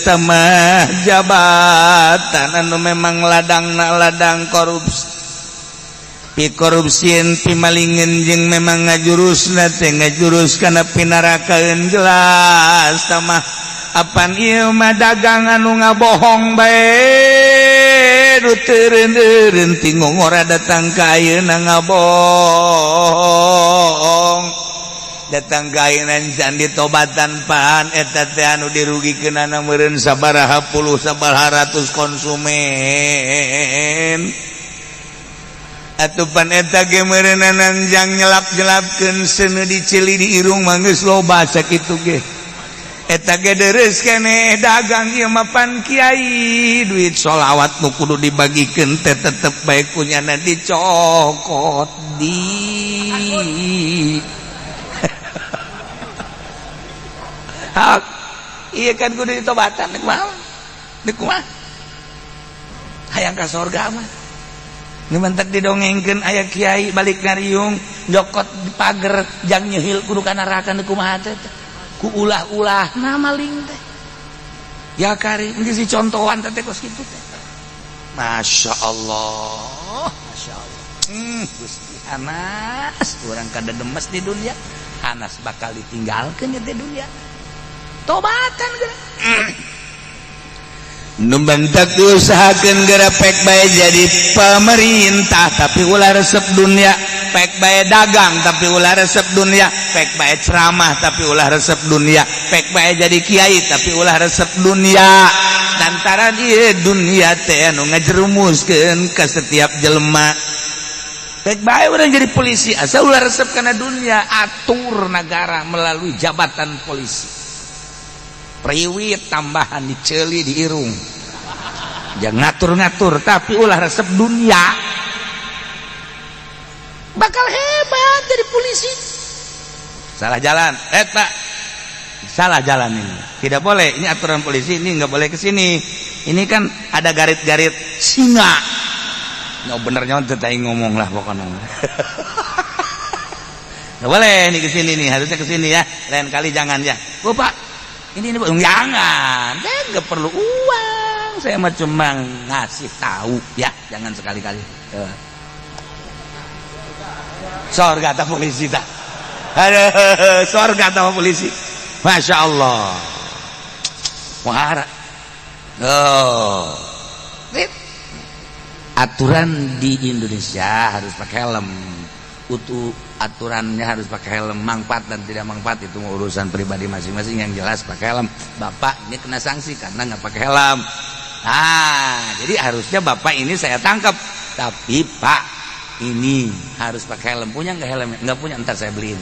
[SPEAKER 1] tamah jabatan anu memang ladangna ladang korupsi. Pi korupsieun pi malingin jeung memang ngajurusna teh ngajurus kana pinarakaeun jelas tamah apan ieu mah dagang anu ngabohong bae nu teureun-eureun ti ngongora datang ka ayeuna ngabohong datang ka ayeuna can ditobatan pan eta teh anu dirugikeunana meureun sabaraha puluh sabaraha ratus konsumen atupan eta ge meureunana jang nyelap-nyelapkeun seuneu diceli di irung mah geus loba sakitu ge eta ge deres keneh dagang ieu mah pan kiai duit sholawat nu kudu dibagikeun teh tetep bae kunyana dicokot di hak ieu kan kudu ditobatan deuk mah deuk kumaha hayang ka sorga mah nu mantak didongengkeun aya kiai balik ngariung nyokot di pager jang nyehil kudu ka neraka nu kumaha teh ku ulah-ulah na maling teh ya kari geus dicontohan teh kos kitu teh. Masya Allah, Masya Allah. Gusti Anas urang kada demes di dunia, Anas bakal ditinggalkeun di dunia. Tobatan geura. Nu bentak diusahakeun geura pek bae jadi pemerintah tapi ulah resep dunia, pek bae dagang tapi ulah resep dunia, pek bae ceramah tapi ulah resep dunia, pek bae jadi kiai tapi ulah resep dunia. Lantaran ieu dunia teh anu ngajerumuskeun ka setiap jelema. Pek bae urang jadi polisi asa ulah resep kana dunia, atur negara melalui jabatan polisi. Priwit tambahan diceli di irung jangan ngatur-ngatur tapi ulah resep dunia
[SPEAKER 4] bakal hebat jadi polisi.
[SPEAKER 1] Salah jalan, pak, salah jalan ini tidak boleh, ini aturan polisi ini nggak boleh ke sini, ini kan ada garit-garit singa. No benernya teteh ngomong lah pokoknya. Nggak boleh ini ke sini nih, harusnya ke sini ya, lain kali jangan ya. Oh pak, ini jangan, saya nggak perlu uang, saya mah cuma ngasih tahu ya, jangan sekali-kali. Sorga atau polisi tak? Aduh, sorga atau polisi? Masya Allah, muhara. Oh,
[SPEAKER 4] aturan di Indonesia harus pakai helm. Utuh aturannya harus pakai helm, manfaat dan tidak manfaat itu urusan pribadi masing-masing. Yang jelas pakai helm. Bapak ini kena sanksi karena nggak pakai helm. Nah, jadi harusnya bapak ini saya tangkap. Tapi pak ini harus pakai helm. Punya nggak helm? Nggak punya, ntar saya beliin.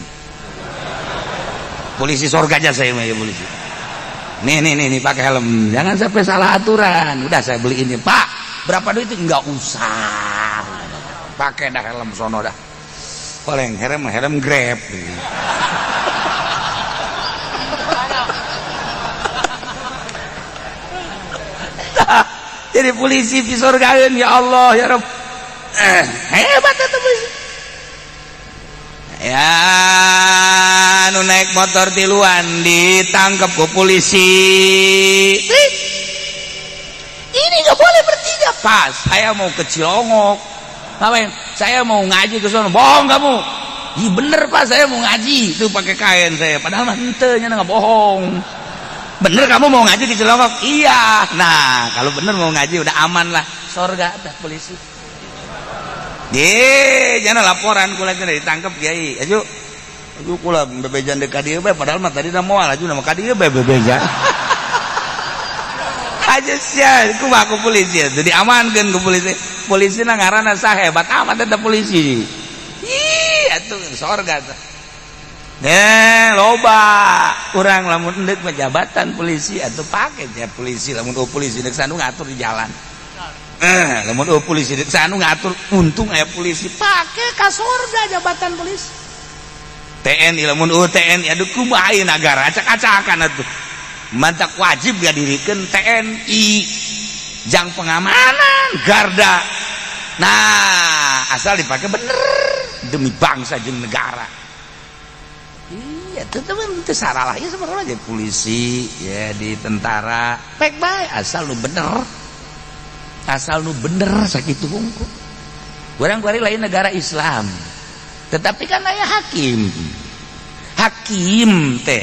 [SPEAKER 1] Polisi sorga aja saya mah ya polisi. Nih nih nih, nih pakai helm. Jangan sampai salah aturan. Udah saya beliin nih, Pak. Berapa duit itu? Nggak usah. Pakai dah helm sono dah. Oleng helm helm Grab. Jadi polisi pisorgaeun, ya Allah, ya Rabb. Hebat eta polisi. Ya, nu naik motor tiluan ditangkap ku polisi. Ini nggak boleh bertiga. Pas saya mau ke Cilongok. Ngapain? Saya mau ngaji ke sana. Bohong kamu. Ih, bener, Pak, saya mau ngaji. Itu pakai kain saya. Padahal mah henteu nya, nggak bohong. Bener kamu mau ngaji di Cilongok? Iya. Nah, kalau bener mau ngaji udah aman lah. Sorga dah polisi. Ye, jangan laporan kula teh ditangkap, kiai. Aju. Aju kula bebejan deuk ka dieu bae, padahal mah tadi da moal aju nama ka dieu bae bebejan. Aja sia, kumaha ku polisi itu diamankeun ku polisi. Polisi na ngaranna saha, hebat amat eta polisi. Ih, atuh sorga tuh. Eh, loba urang lamun endek mah jabatan polisi atau pakai ya polisi, lamun oh polisi dek sanu ngatur di jalan. Eh, lamun oh polisi dek sanu ngatur, untung aya polisi, pakai ka sorga jabatan polisi. TNI, lamun oh TNI, aduh, kumaha ieu nagara acak-acakan atuh. Mantak wajib ngadirikeun TNI jang pengamanan garda. Nah, asal dipakai bener demi bangsa jeung negara. Iya, tetep itu salah ya sebenarnya, jadi polisi ya, di tentara pek bae, asal lu bener, asal lu bener sakitu hungkul. Urang kuari lain negara Islam, tetapi kan aya hakim. Hakim teh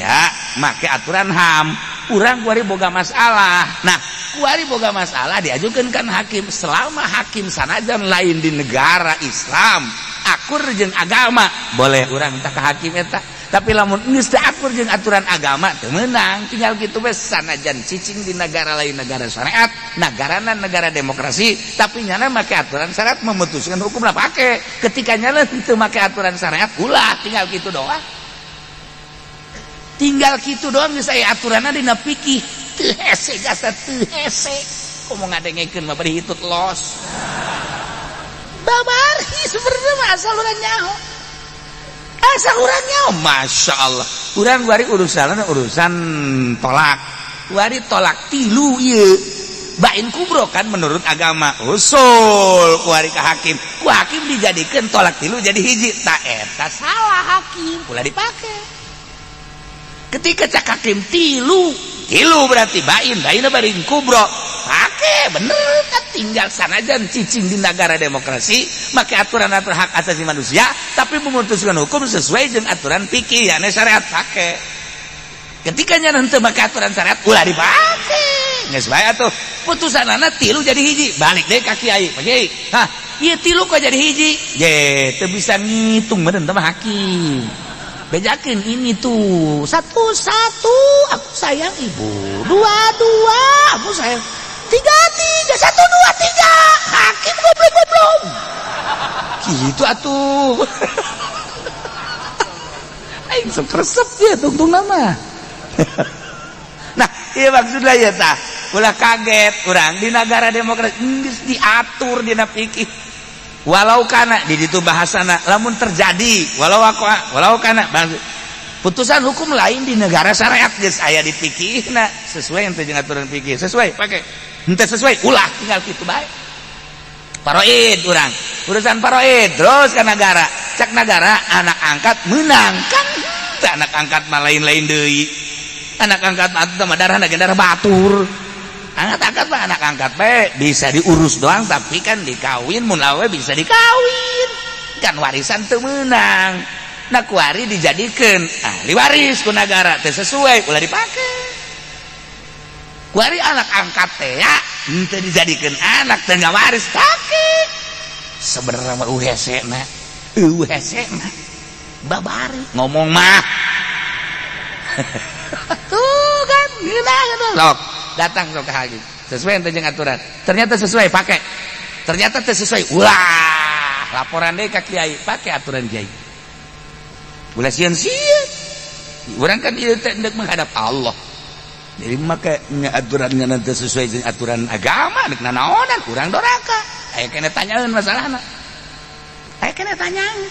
[SPEAKER 1] make aturan HAM. Urang kuari boga masalah, nah, kuari boga masalah diajukan kan hakim. Selama hakim sanajan lain di negara Islam akur jeung agama, boleh urang tak ke hakim eta. Tapi lamun geus teu akur jeung aturan agama, teu meunang. Tinggal kitu we, sanajan cicing di negara lain, negara syariat, negarana negara demokrasi, tapi nyana make aturan syariat memutuskan hukum lah, pake. Ketika nyana teu make aturan syariat, ulah. Tinggal kitu doang, tinggal kitu doang. Geus aya aturanna dina fikih, teu hese jasa, teu hese. Komo ngadengekeun mah bari hitut los babari. Sebenarnya mah asal urang nyaho, asal urang nyaho. Masya Allah, urang wari urusan urusan tolak, wari tolak tilu ieu bain kubro kan menurut agama. Usul kuari ke hakim, ku hakim dijadikan tolak tilu jadi hiji. Tak, eta salah hakim, ulah dipake. Ketika cak hakim tilu tilu berarti bain, bain bain kubro, pake bener kan. Tinggal sanajan cicing di negara demokrasi make aturan aturan hak asasi manusia, tapi memutuskan hukum sesuai dengan aturan fikih ya syariat, pake. Ketika nanti make aturan syariat, ulah dipake. Geus bae atuh putusan anak tilu jadi hiji, balik deh ka kiai. Pak Kiai, hah, ieu tilu kok jadi hiji? Ye, teu bisa ngitung meureun teh mah hakim. Bejakeun ini tuh satu satu aku sayang ibu, dua dua aku sayang, tiga tiga, satu dua tiga. Hakim goblok goblok gitu atuh. Aing sok resep ya tungtung nama. Nah, iya, maksudnya ya tah ulah kaget urang di negara demokrasi geus diatur dina fikih. Walau kana di ditu bahasana lamun terjadi, walau aku walau kana putusan hukum lain di negara syariat, geus aya di fikihna, sesuai yang jeung aturan fikih, sesuai pakai, henteu sesuai ulah. Tinggal kitu bae. Paroid urang urusan paroid terus ke negara, cak negara anak angkat menang kan. Teu, anak angkat mah lain-lain deui. Anak angkat mah atuh mah darah darah batur. Anak angkat mah anak angkat bae, bisa diurus doang, tapi kan dikawin, mun awe bisa dikawin kan, warisan teu meunang. Nah, kuari dijadikan ahli waris ku negara, teu sesuai ulah dipake. Kuari anak angkat teh ya henteu dijadikan anak, teu waris, pake. Sebenarnya mah hese na, hese na babari ngomong mah tuh kan gila gitu. Sok datang sok ke hakim, sesuai yang jeung aturan, ternyata sesuai, pakai. Ternyata teu sesuai, ulah. Laporan deh ke kiai, pakai aturan kiai. Ulah sieun sieun. Urang kan ieu teh hendak menghadap Allah, jadi make aturannya nanti sesuai dengan aturan agama, dek nanaonan urang doraka. Aya kena tanyaeun masalahna, aya kena tanyaeun.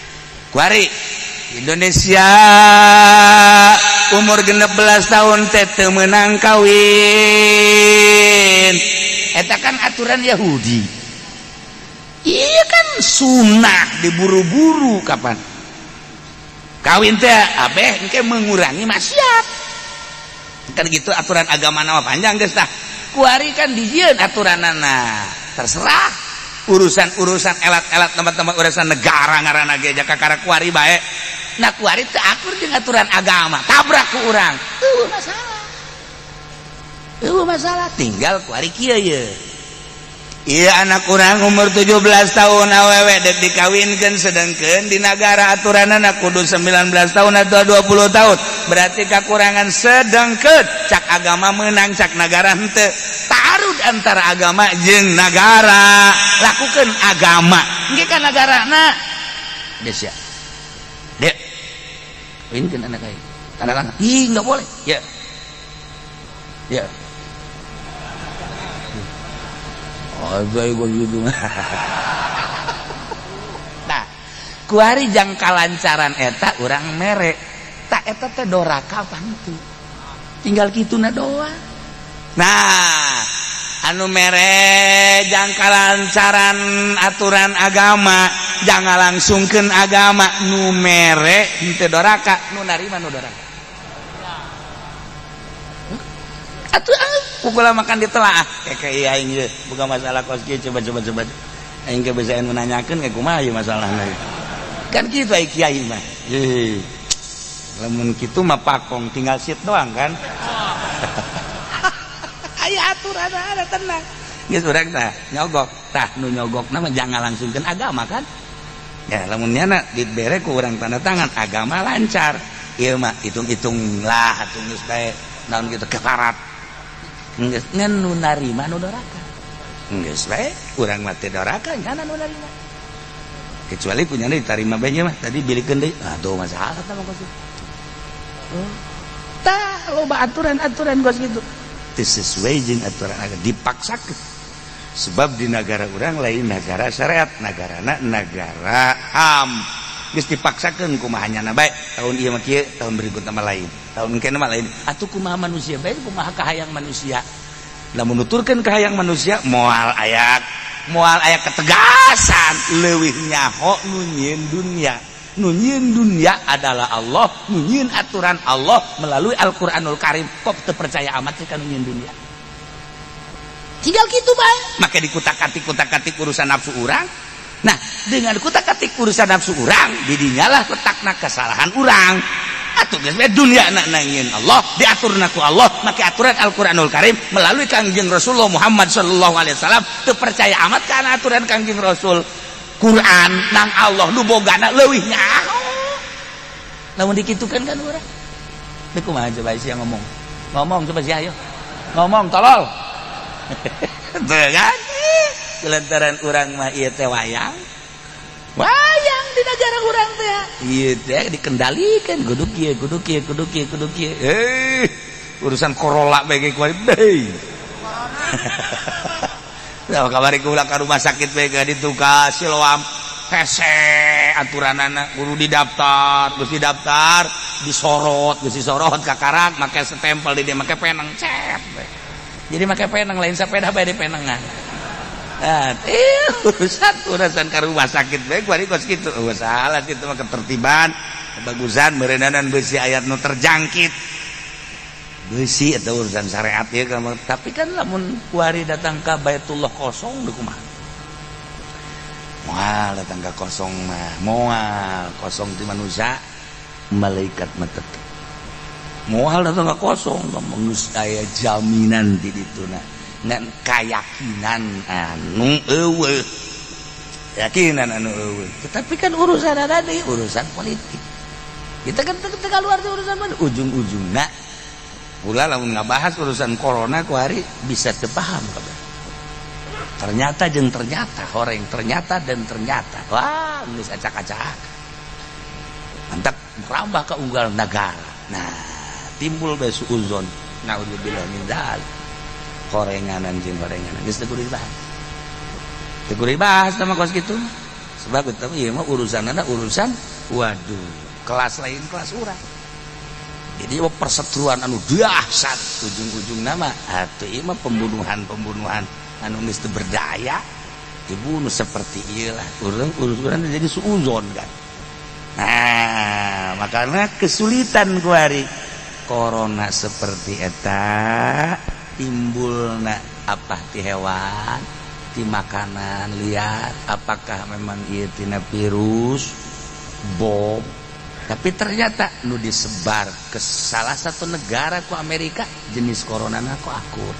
[SPEAKER 1] Kuari Indonesia umur 16 tahun teh teu meunang kawin. Eta kan aturan Yahudi. Iya kan sunnah diburu-buru kapan kawin teh abeh engke mengurangi maksiat. Kan gitu aturan agama nama panjang geus tah. Kuari kan dijieun aturanana. Terserah urusan-urusan elat-elat tempat-tempat urusan negara ngaranna ge jaka kakara kuari bae. Nah, kuari teu akur jeung aturan agama, tabrak ku urang. Eueuh masalah. Eueuh masalah, tinggal kuari kieu ye. Iya, anak urang umur 17 tahun awewe dek dikawinkan, sedangkan di negara aturan anak kudu 19 tahun atau 20 tahun, berarti kekurangan. Sedangkan cak agama menang, cak negara henteu. Taarud antara agama jeung negara, lakukan agama engke kan negara na geus ya. Dek, kawinkeun anak aing, tanda tangan. Ih, nggak boleh ya ya. Oh, gitu. Nah, kuari jang kalancaran eta urang mere. Tak eta teh doraka pantu. Tinggal kituna doang. Nah, anu mere jang kalancaran aturan agama, jangan langsungkeun agama, nu mere henteu doraka, nu narima nu doraka. Atuh pukul makan ditelaah kayak iya aing ye bukan masalah kos kieu. Coba coba coba, aing ge bisa menanyakeun kayak kumaha ieu masalahna. Kan kitu ai kiai mah. Ye, lamun kitu mah pakong tinggal sit doang kan. Aya aturan ada, tenang geus. Urang tah nyogok tah, nu nyogok mah jangan langsungkeun agama kan ya. Lamun nyana dibere ku urang tanda tangan agama lancar, ieu mah hitung-hitung lah atuh, geus bae naon gitu keparat. Geus, ngan nu narima nu doraka. Geus bae, urang mah teu doraka, nyana nu narima. Kecuali punya diterima bae mah tadi bilikeun deui, aduh masalah tah mah kos. Oh. Tah loba aturan-aturan kos gitu. Teu sesuai jeung aturan agama dipaksakeun. Sebab di negara urang lain negara syariat, negarana negara HAM. Geus dipaksakeun kumaha nyana bae, tahun ieu mah kieu, tahun berikutna mah lain. Tahun engke mah lain. Atuh kumaha manusia bae, kumaha kahayang manusia. Lamun nuturkeun kahayang manusia moal aya ketegasan, leuwih nyaho nu nyieun dunia. Nu nyieun dunia adalah Allah, nu nyieun aturan Allah melalui Al-Qur'anul Karim. Kok teu percaya amat sih ka nu nyieun dunia? Tinggal gitu bae. Make dikutak-katik urusan nafsu urang. Nah, dengan kutak-katik urusan nafsu urang, didinyalah letakna kesalahan urang. Atuh geus bae, dunia na nyieun Allah, diaturna ku Allah, make aturan Al-Qur'anul Karim melalui Kangjeng Rasulullah Muhammad sallallahu alaihi wasallam. Teu percaya amat kana aturan Kangjeng Rasul. Quran nang Allah nu bogana leuwih nyaho. Lamun dikitukeun kan urang. Deuk kumaha coba sia ngomong? Ngomong coba sia, ayo. Ngomong, tolol. Tuh kan? Lantaran urang mah ieu teh wayang. Wayang di negara urang teh. Ieu teh dikendalikan kudu kieu, kudu kieu, kudu kieu, kudu kieu. Eh, urusan Corolla bae ge kuari deui. Nah, kamari kula ka rumah sakit bae ka ditu ka Siloam. Hese aturanana, kudu didaftar, geus didaftar, disorot, geus disorot kakarak make stempel di dia make penang cet. Jadi make penang, lain sepeda bae di penengan. Nah, urusan urusan ke rumah sakit bae kuari kos kitu. Oh, salah kitu mah ketertiban, kebagusan meureunanan besi ayat nu terjangkit. Besi atau urusan syariat ya, tapi kan lamun kuari datang ke Baitullah kosong deui kumaha? Moal datang ke kosong mah, moal kosong ti manusia, malaikat mah tetep. Moal datang ke kosong, geus aya jaminan di dituna. Ngan kayakinan anu eueuh. Keyakinan anu eueuh. Tetapi kan urusan ada di urusan politik. Kita kan keluar di urusan mana? Ujung-ujungna pula lamun ngabahas urusan corona kuari bisa teu paham kabeh. Ternyata jeung ternyata, horeng ternyata dan ternyata. Wah, geus acak-acak. Mantap merambah ke unggal negara. Nah, timbul bae suuzon. Naudzubillah min dzalik. Horenganan jeung horenganan geus teu kudu dibahas. Teu kudu dibahas sama kos kitu. Sebab itu ieu mah urusanna urusan waduh, kelas lain kelas urang. Jadi mah perseteruan anu dahsyat, ujung-ujung nama atuh ieu mah pembunuhan-pembunuhan.
[SPEAKER 4] Anu geus teu berdaya dibunuh seperti ieu lah. Urang urang jadi suuzon kan. Nah, makanya kesulitan kuari corona seperti eta timbulna apa ti hewan, ti makanan liar, apakah memang ieu tina virus bom? Tapi ternyata nu disebar ke salah satu negara ku Amerika jenis corona na ku akur.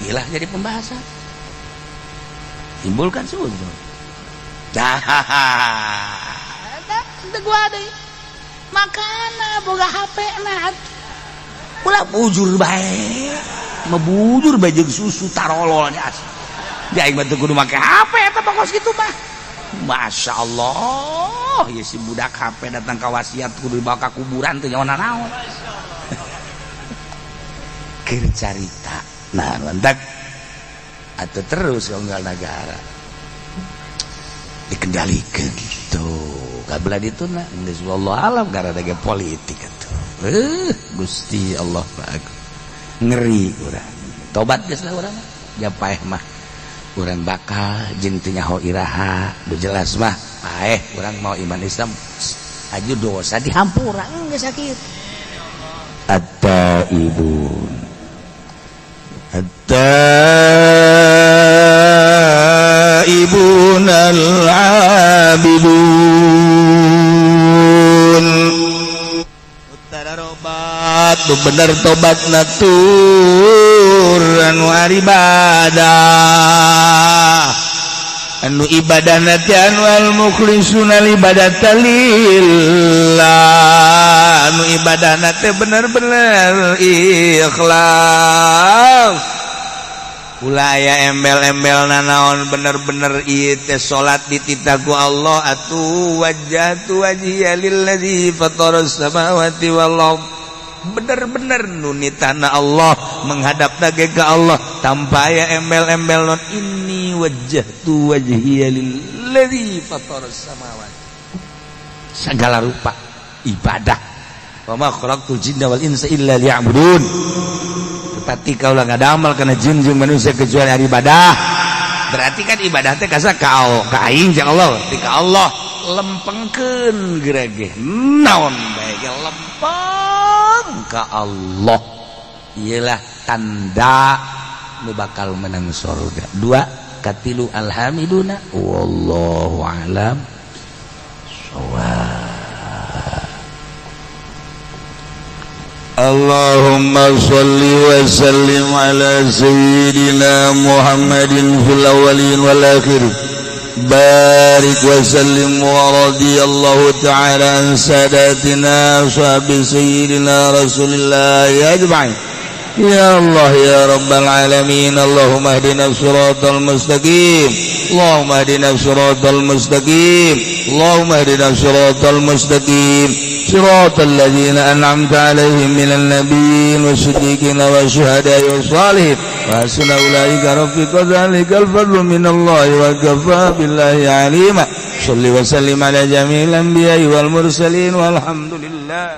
[SPEAKER 4] Ilah jadi pembahasan. Timbulkan suuzon. Dah, gua deui. Makana boga HP na ulah bujur bae. Mebujur bae jeung susu tarololnya asli. Di aing mah teu kudu make HP eta mah kos kitu mah. Masya Allah, ya si budak HP datang ke wasiat kudu dibawa ka kuburan teu nyawa naon. Keur carita. Nah, lantak atau terus unggal negara dikendalikan gitu. Kabelah ditu na geus wallahu alam karena ada politik atuh. Gusti Allah bagus. Ngeri urang. Tobat geus lah urang mah. Ja paeh mah urang bakal jeung teu nyaho iraha, nu jelas mah paeh urang mau iman Islam aju dosa dihampura geus sakit. At-taibun.
[SPEAKER 1] At-taibun al-abidun. Utara robat nu bener tobat natur anu ibadah anu ibadah nanti anu al mukhlisuna ibadata lillah anu ibadah nanti bener-bener ikhlas ulah aya embel-embel nanaon bener-bener ieu teh salat dititah ku Allah atuh wajjahtu wajhiya lillazi fataras samawati wal ard bener-bener nu nitahna Allah menghadap ge ka Allah tanpa aya embel-embel non inni wajjahtu wajhiya lillazi fataras samawati segala rupa ibadah wa ma khalaqtul jinna wal insa illa liya'budun. Tetapi kaulah ngadamel kana jin jeung manusia kecuali ari ibadah. Berarti kan ibadah teh kasa ka ka aing jeung Allah, ti ka Allah lempengkeun gerege naon bae ge lempeng ka Allah. Iyalah tanda nu bakal menang surga. Dua katilu alhamiduna wallahu alam shawab.
[SPEAKER 3] اللهم صل وسلم على سيدنا محمد في الأولين والآخرين بارك وسلم ورضي الله تعالى عن ساداتنا أصحاب سيدنا رسول الله أجمعين. يا الله يا رب العالمين، اللهم اهدنا الصراط المستقيم، اللهم اهدنا الصراط المستقيم، اللهم اهدنا الصراط المستقيم، صراط الذين أنعمت عليهم من النبيين والصديقين والشهداء والصالحين وحسن أولئك رفيقا. ذلك الفضل من الله وكفى بالله عليما. صل وسلم على جميع الأنبياء والمرسلين والحمد لله.